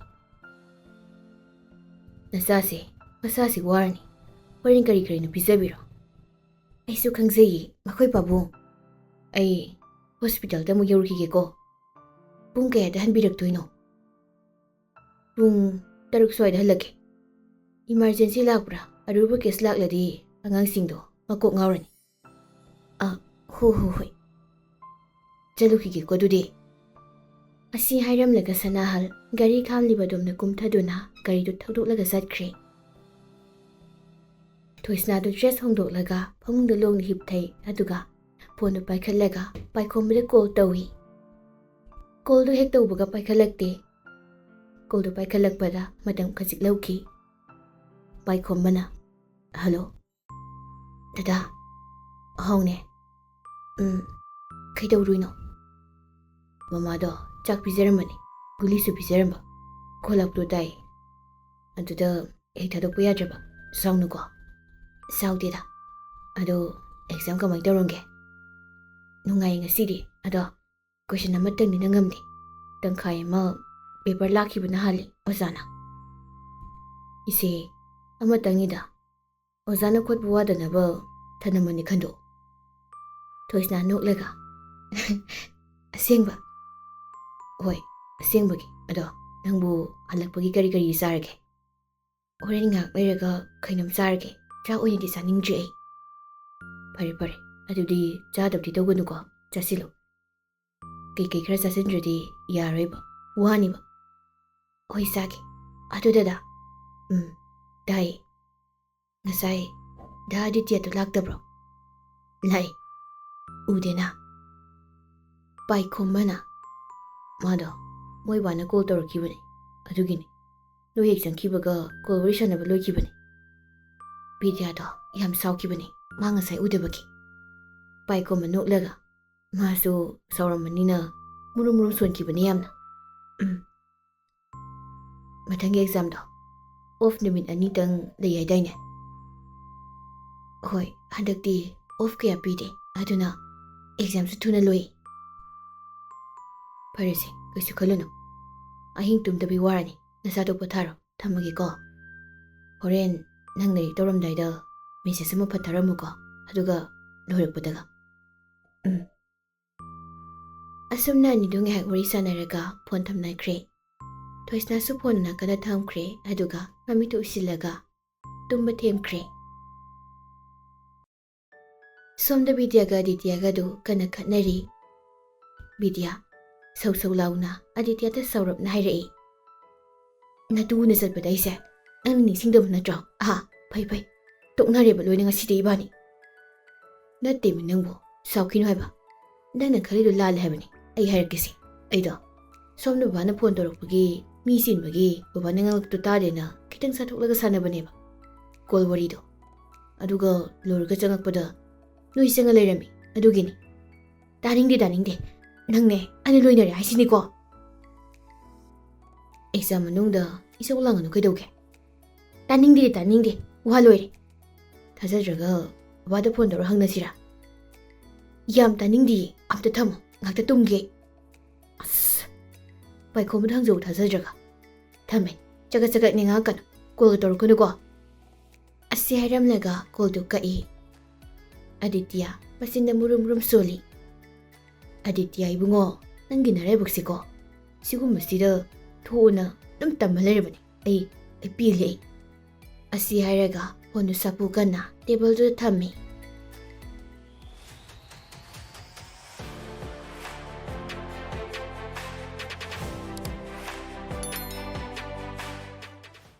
"ꯅꯆꯥꯁꯦ ꯃꯁꯥꯁꯤ ꯋꯥꯔꯅꯤ, ꯍꯣꯔꯦꯟ ꯀꯔꯤ ꯀꯔꯤꯅꯣ ꯄꯤꯖꯕꯤꯔꯣ꯫" "ꯑꯩꯁꯨ ꯈꯪꯖꯩꯌꯦ ꯃꯈꯣꯏ ꯄꯥꯕꯨꯡ꯫ ꯑꯩ ꯍꯣꯁꯄꯤꯇꯥꯜꯗ ꯑꯃꯨꯛ ꯌꯧꯔꯨꯈꯤꯒꯦꯀꯣ꯫" "ꯄꯨꯡ ꯀꯌꯥꯗ ꯍꯟꯕꯤꯔꯛꯇꯣꯏꯅꯣ?" ꯄꯨꯡ ꯇꯔꯨꯛ ꯁ꯭ꯋꯥꯏꯗ ꯍꯜꯂꯛꯀꯦ꯫ ꯏꯃꯥꯔꯖꯦꯟꯁꯤ ꯂꯥꯛꯄ꯭ꯔꯥ? ꯑꯔꯨꯕ ꯀꯦꯁ ꯂꯥꯛꯂꯗꯤ ꯑꯉꯥꯡꯁꯤꯡꯗꯣ ꯃꯀꯣꯛ ꯉꯥꯎꯔꯅꯤ꯫ ꯑ, ꯍꯣ, ꯍꯣ, ꯍꯣꯏ꯫ ꯆꯠꯂꯨꯈꯤꯒꯦꯀꯣ ꯑꯗꯨꯗꯤ꯫ ꯑꯁꯤ ꯍꯥꯏꯔꯝꯂꯒ ꯁꯅꯥꯍꯜ ꯒꯥꯔꯤ ꯈꯥꯝꯂꯤꯕ ꯑꯗꯣꯝꯗ ꯀꯨꯝꯊꯗꯨꯅ ꯒꯥꯔꯤꯗꯨ ꯊꯧꯗꯣꯛꯂꯒ ꯆꯠꯈ꯭ꯔꯦ꯫ ꯊꯣꯏꯁꯅꯥꯗꯨ ꯗ꯭ꯔꯦꯁ ꯍꯣꯡꯗꯣꯛꯂꯒ ꯐꯃꯨꯡꯗ ꯂꯣꯡꯅ ꯍꯤꯞꯊꯩ, ꯑꯗꯨꯒ ꯐꯣꯟꯗꯨ ꯄꯥꯏꯈꯠꯂꯒ ꯄꯥꯏꯈꯣꯝꯕꯗ ꯀꯣꯜ ꯇꯧꯏ꯫ ꯀꯣꯜꯗꯨ ꯍꯦꯛ ꯇꯧꯕꯒ ꯄꯥꯏꯈꯠꯂꯛꯇꯦ꯫ ꯀꯣꯜꯗꯨ ꯄꯥꯏꯈꯠꯂꯛꯄꯗ ꯃꯇꯝ ꯈꯖꯤꯛ ꯂꯧꯈꯤ꯫ ꯄꯥꯏꯈꯣꯝꯕꯅ, "ꯍꯜꯂꯣ꯫ ꯗꯗꯥ, ꯍꯥꯎꯅꯦ꯫ ꯎꯝ, ꯀꯩꯗꯧꯔꯨꯏꯅꯣ?" ꯃꯃꯥꯗꯣ ꯆꯥꯛ ꯄꯤꯖꯔꯝꯕꯅꯤ, ꯒꯨꯂꯤꯁꯨ ꯄꯤꯖꯔꯝꯕ꯫ ꯈꯣꯂꯛꯇꯣ ꯇꯥꯏ꯫ ꯑꯗꯨꯗ ꯍꯦꯛ ꯊꯥꯗꯣꯛꯄ ꯌꯥꯗ꯭ꯔꯕ꯫ ꯁꯥꯎꯅꯨꯀꯣ꯫ ꯁꯥꯎꯗꯦꯗ꯫ ꯑꯗꯣ ꯑꯦꯛꯖꯥꯝ ꯀꯃꯥꯏꯅ ꯇꯧꯔꯝꯒꯦ? ꯅꯨꯡꯉꯥꯏꯌꯦ ꯉꯁꯤꯗꯤ꯫ ꯑꯗꯣ ꯀꯣꯏꯁꯟ ꯑꯃꯇꯪꯗꯤ ꯅꯪꯉꯝꯗꯦ꯫ ꯇꯪꯈꯥꯏ ꯑꯃ ꯄꯦꯄꯔ ꯂꯥꯛꯈꯤꯕꯅ ꯍꯥꯜꯂꯤ ꯑꯣꯖꯥꯅ꯫ ꯏꯆꯦ, ꯑꯃꯇꯪꯅꯤꯗ꯫ ꯑꯣꯖꯥꯅ ꯈꯣꯠꯄ ꯋꯥꯗꯅꯕ ꯊꯅꯝꯃꯅꯤ ꯈꯟꯗꯣꯛ꯫ ꯊꯣꯏꯁꯅꯥ ꯅꯣꯛꯂꯒ, "ꯑꯁꯦꯡꯕ?" "ꯍꯣꯏ, ꯑꯁꯦꯡꯕꯒꯤ꯫ ꯑꯗꯣ ꯅꯪꯕꯨ ꯍꯜꯂꯛꯄꯒꯤ ꯀꯔꯤ ꯀꯔꯤ ꯆꯥꯔꯒꯦ?" "ꯍꯣꯔꯦꯟ ꯉꯥꯏꯍꯥꯛ ꯂꯩꯔꯒ ꯀꯩꯅꯣꯝ ꯆꯥꯔꯒꯦ꯫ ꯆꯥꯛ ꯑꯣꯏꯅꯗꯤ ꯆꯥꯅꯤꯡꯗ꯭ꯔꯤ ꯑꯩ꯫" "ꯐꯔꯦ, ꯐꯔꯦ꯫ ꯑꯗꯨꯗꯤ ꯆꯥꯗꯕꯗꯤ ꯇꯧꯒꯅꯨꯀꯣ꯫ ꯆꯥꯁꯤꯜꯂꯨ꯫ ꯀꯩꯀꯩ ꯈꯔ ꯆꯥꯁꯤꯟꯗ꯭ꯔꯗꯤ ꯌꯥꯔꯣꯏꯕ꯫ ꯋꯥꯅꯤꯕ꯫" "ꯍꯣꯏ, ꯆꯥꯒꯦ꯫ ꯑꯗꯨ ꯗꯗꯥ꯫" "ꯎꯝ, ꯇꯥꯏ꯫ ꯉꯁꯥꯏ ꯗꯥ ꯑꯥꯗꯤꯇ꯭ꯌꯗꯣ ꯂꯥꯛꯇꯕ꯭ꯔꯣ?" "ꯂꯥꯛꯏ꯫ ꯎꯗꯦꯅ꯫" ꯄꯥꯏꯈꯣꯝꯕꯅ, "ꯃꯥꯗꯣ ꯃꯣꯏ ꯕꯥꯅ ꯀꯣꯜ ꯇꯧꯔꯛꯈꯤꯕꯅꯦ꯫ ꯑꯗꯨꯒꯤꯅꯦ꯫ ꯅꯣꯏ ꯍꯦꯛ ꯆꯪꯈꯤꯕꯒ ꯀꯣꯜ ꯋꯥꯔꯤ ꯁꯥꯟꯅꯕ ꯂꯣꯏꯈꯤꯕꯅꯦ꯫ ꯕꯤꯗ꯭ꯌꯥꯗꯣ ꯌꯥꯝ ꯁꯥꯎꯈꯤꯕꯅꯦ ꯃꯥ ꯉꯁꯥꯏ ꯎꯗꯕꯒꯤ꯫" ꯄꯥꯏꯈꯣꯝꯕ ꯅꯣꯛꯂꯒ, "ꯃꯥꯁꯨ ꯁꯥꯎꯔꯝꯃꯅꯤꯅ ꯃꯨꯔꯨꯝ ꯃꯨꯔꯨꯝ ꯁꯣꯟꯈꯤꯕꯅꯦ ꯌꯥꯝꯅ꯫" "ꯎꯝ꯫ ꯃꯊꯪꯒꯤ ꯑꯦꯛꯖꯥꯝꯗꯣ ꯑꯣꯐ ꯅꯨꯃꯤꯠ ꯑꯅꯤꯇꯪ ꯂꯩ ꯍꯥꯏꯗꯥꯏꯅꯦ?" "ꯍꯣꯏ, ꯍꯟꯗꯛꯇꯤ ꯑꯣꯐ ꯀꯌꯥ ꯄꯤꯗꯦ꯫ ꯑꯗꯨꯅ ꯑꯦꯛꯖꯥꯝꯁꯨ ꯊꯨꯅ ꯂꯣꯏ꯫" "ꯐꯔꯦꯁꯦ, ꯀꯩꯁꯨ ꯈꯜꯂꯨꯅꯨ꯫ ꯑꯍꯤꯡ ꯇꯨꯝꯗꯕꯤ ꯋꯥꯔꯅꯤ꯫ ꯅꯁꯥꯗꯣ ꯄꯣꯊꯥꯔꯣ꯫ ꯊꯝꯃꯒꯦꯀꯣ꯫ ꯍꯣꯔꯦꯟ ꯅꯪ ꯂꯥꯏꯔꯤꯛ ꯇꯧꯔꯝꯗꯥꯏꯗ ꯃꯦꯁꯦꯖ ꯑꯃ ꯐꯠ ꯊꯥꯔꯝꯃꯨꯀꯣ꯫ ꯑꯗꯨꯒ ꯂꯣꯏꯔꯛꯄꯗꯒ꯫" "ꯎꯝ꯫" ꯑꯁꯨꯝꯅ ꯑꯅꯤꯗꯨ ꯉꯥꯏꯍꯥꯛ ꯋꯥꯔꯤ ꯁꯥꯟꯅꯔꯒ ꯐꯣꯟ ꯊꯝꯅꯈ꯭ꯔꯦ꯫ ꯕꯩꯁꯅꯥꯁꯨ ꯐꯣꯟ ꯅꯥꯀꯟꯗ ꯊꯝꯈ꯭ꯔꯦ, ꯑꯗꯨꯒ ꯃꯃꯤꯠꯇꯨ ꯎꯏꯁꯤꯜꯂꯒ ꯇꯨꯝꯕ ꯊꯦꯝꯈ꯭ꯔꯦ꯫ ꯁꯣꯝꯗ ꯕꯤꯗ꯭ꯌꯥꯒ ꯑꯗꯤꯇ꯭ꯌꯥꯒꯗꯨ ꯀꯟꯅ ꯈꯠꯅꯔꯤ꯫ ꯕꯤꯗ꯭ꯌꯥ, ꯁꯧ ꯁꯧ ꯂꯥꯎꯅ ꯑꯗꯤꯇ꯭ꯌꯥꯗ ꯁꯥꯎꯔꯞꯅ ꯍꯥꯏꯔꯛꯏ, "ꯅꯇꯨꯅ ꯆꯠꯄꯗ ꯑꯩꯁꯦ ꯅꯪ ꯅꯤꯡꯁꯤꯡꯗꯕ ꯅꯠꯇ꯭ꯔꯣ? ꯑꯍꯥ, ꯐꯩ ꯐꯩ, ꯇꯣꯛꯅꯔꯦꯕ ꯂꯣꯏꯅ ꯉꯁꯤꯗꯤ ꯏꯕꯥꯅꯤ"꯫ "ꯅꯠꯇꯦꯃꯤ ꯅꯪꯕꯨ, ꯁꯥꯎꯈꯤꯅꯨ ꯍꯥꯏꯕ꯫ ꯅꯪꯅ ꯈꯜꯂꯤꯗꯣ ꯂꯥꯜꯂꯦ ꯍꯥꯏꯕꯅꯤ꯫ ꯑꯩ ꯍꯥꯏꯔꯛꯀꯦꯁꯦ꯫ ꯑꯩꯗꯣ ꯁꯣꯝꯗ ꯕꯕꯥꯅ ꯐꯣꯟ ꯇꯧꯔꯛꯄꯒꯤ ꯃꯤ ꯆꯤꯟꯕꯒꯤ ꯕꯕꯥꯅ ꯉꯥꯡꯂꯛꯇꯣ ꯇꯥꯗꯦꯅ ꯈꯤꯇꯪ ꯆꯥꯊꯣꯛꯂꯒ ꯁꯥꯟꯅꯕꯅꯦꯕ, ꯀꯣꯜ ꯋꯥꯔꯤꯗꯣ꯫ ꯑꯗꯨꯒ ꯂꯣꯏꯔꯒ ꯆꯪꯉꯛꯄꯗ ꯅꯣꯏ ꯆꯪꯉ ꯂꯩꯔꯝꯃꯤ꯫ ꯑꯗꯨꯒꯤꯅꯤ"꯫ "ꯇꯥꯅꯤꯡꯗꯦ, ꯇꯥꯅꯤꯡꯗꯦ꯫ ꯅꯪꯅꯦ ꯑꯅꯤ ꯂꯣꯏꯅꯔꯦ ꯍꯥꯏꯁꯤꯅꯤꯀꯣ"꯫ "ꯑꯦꯛꯖꯥꯝ ꯃꯅꯨꯡꯗ ꯏꯁꯧ ꯂꯥꯡꯒꯅꯨ ꯀꯩꯗꯧꯒꯦ?" "ꯇꯥꯅꯤꯡꯗꯦ, ꯇꯥꯅꯤꯡꯗꯦ꯫ ꯋꯥ ꯂꯣꯏꯔꯦ꯫ ꯊꯥꯖꯗ꯭ꯔꯒ ꯕꯕꯥꯗ ꯐꯣꯟ ꯇꯧꯔ ꯍꯪꯅꯁꯤꯔꯥ?" "ꯌꯥꯝ ꯇꯥꯅꯤꯡꯗꯤꯌꯦ꯫ ꯑꯝꯇ ꯊꯝꯃꯣ꯫ ꯉꯥꯛꯇ ꯇꯨꯝꯒꯦ ꯑꯩ"꯫ ꯑꯁ! ꯄꯥꯏꯈꯣꯝꯕꯗ ꯍꯪꯖꯧ ꯊꯥꯖꯗ꯭ꯔꯒ꯫ "ꯊꯝꯃꯦ꯫ ꯆꯒꯠ ꯆꯒꯠꯅꯦ ꯉꯥꯡꯉꯛꯀꯅꯨ꯫ ꯀꯣꯜꯒ ꯇꯧꯔꯛꯀꯅꯨꯀꯣ"꯫ ꯑꯁꯤ ꯍꯥꯏꯔꯝꯂꯒ ꯀꯣꯜꯗꯨ ꯀꯛꯏ꯫ ꯑꯗꯤꯇ꯭ꯌ ꯃꯆꯤꯟꯗ ꯃꯨꯔꯨꯝ ꯃꯨꯔꯨꯝ ꯁꯣꯜꯂꯤ꯫ "ꯑꯗꯤꯇ꯭ꯌ ꯏꯕꯨꯡꯉꯣ, ꯅꯪꯒꯤ ꯅꯔꯥꯏꯕꯛꯁꯤꯀꯣ꯫ ꯁꯤꯒꯨꯝꯕꯁꯤꯗ ꯊꯣꯛꯎꯅ ꯑꯗꯨꯝ ꯇꯝꯃ ꯂꯩꯔꯕꯅꯤ꯫ ꯑꯩ, ꯑꯩ ꯄꯦꯜꯂꯦ ꯑꯩ"꯫ ꯑꯁꯤ ꯍꯥꯏꯔꯒ ꯐꯣꯟꯗꯨ ꯁꯥꯄꯨ ꯀꯟꯅ ꯇꯦꯕꯜꯗꯨꯗ ꯊꯝꯃꯤ꯫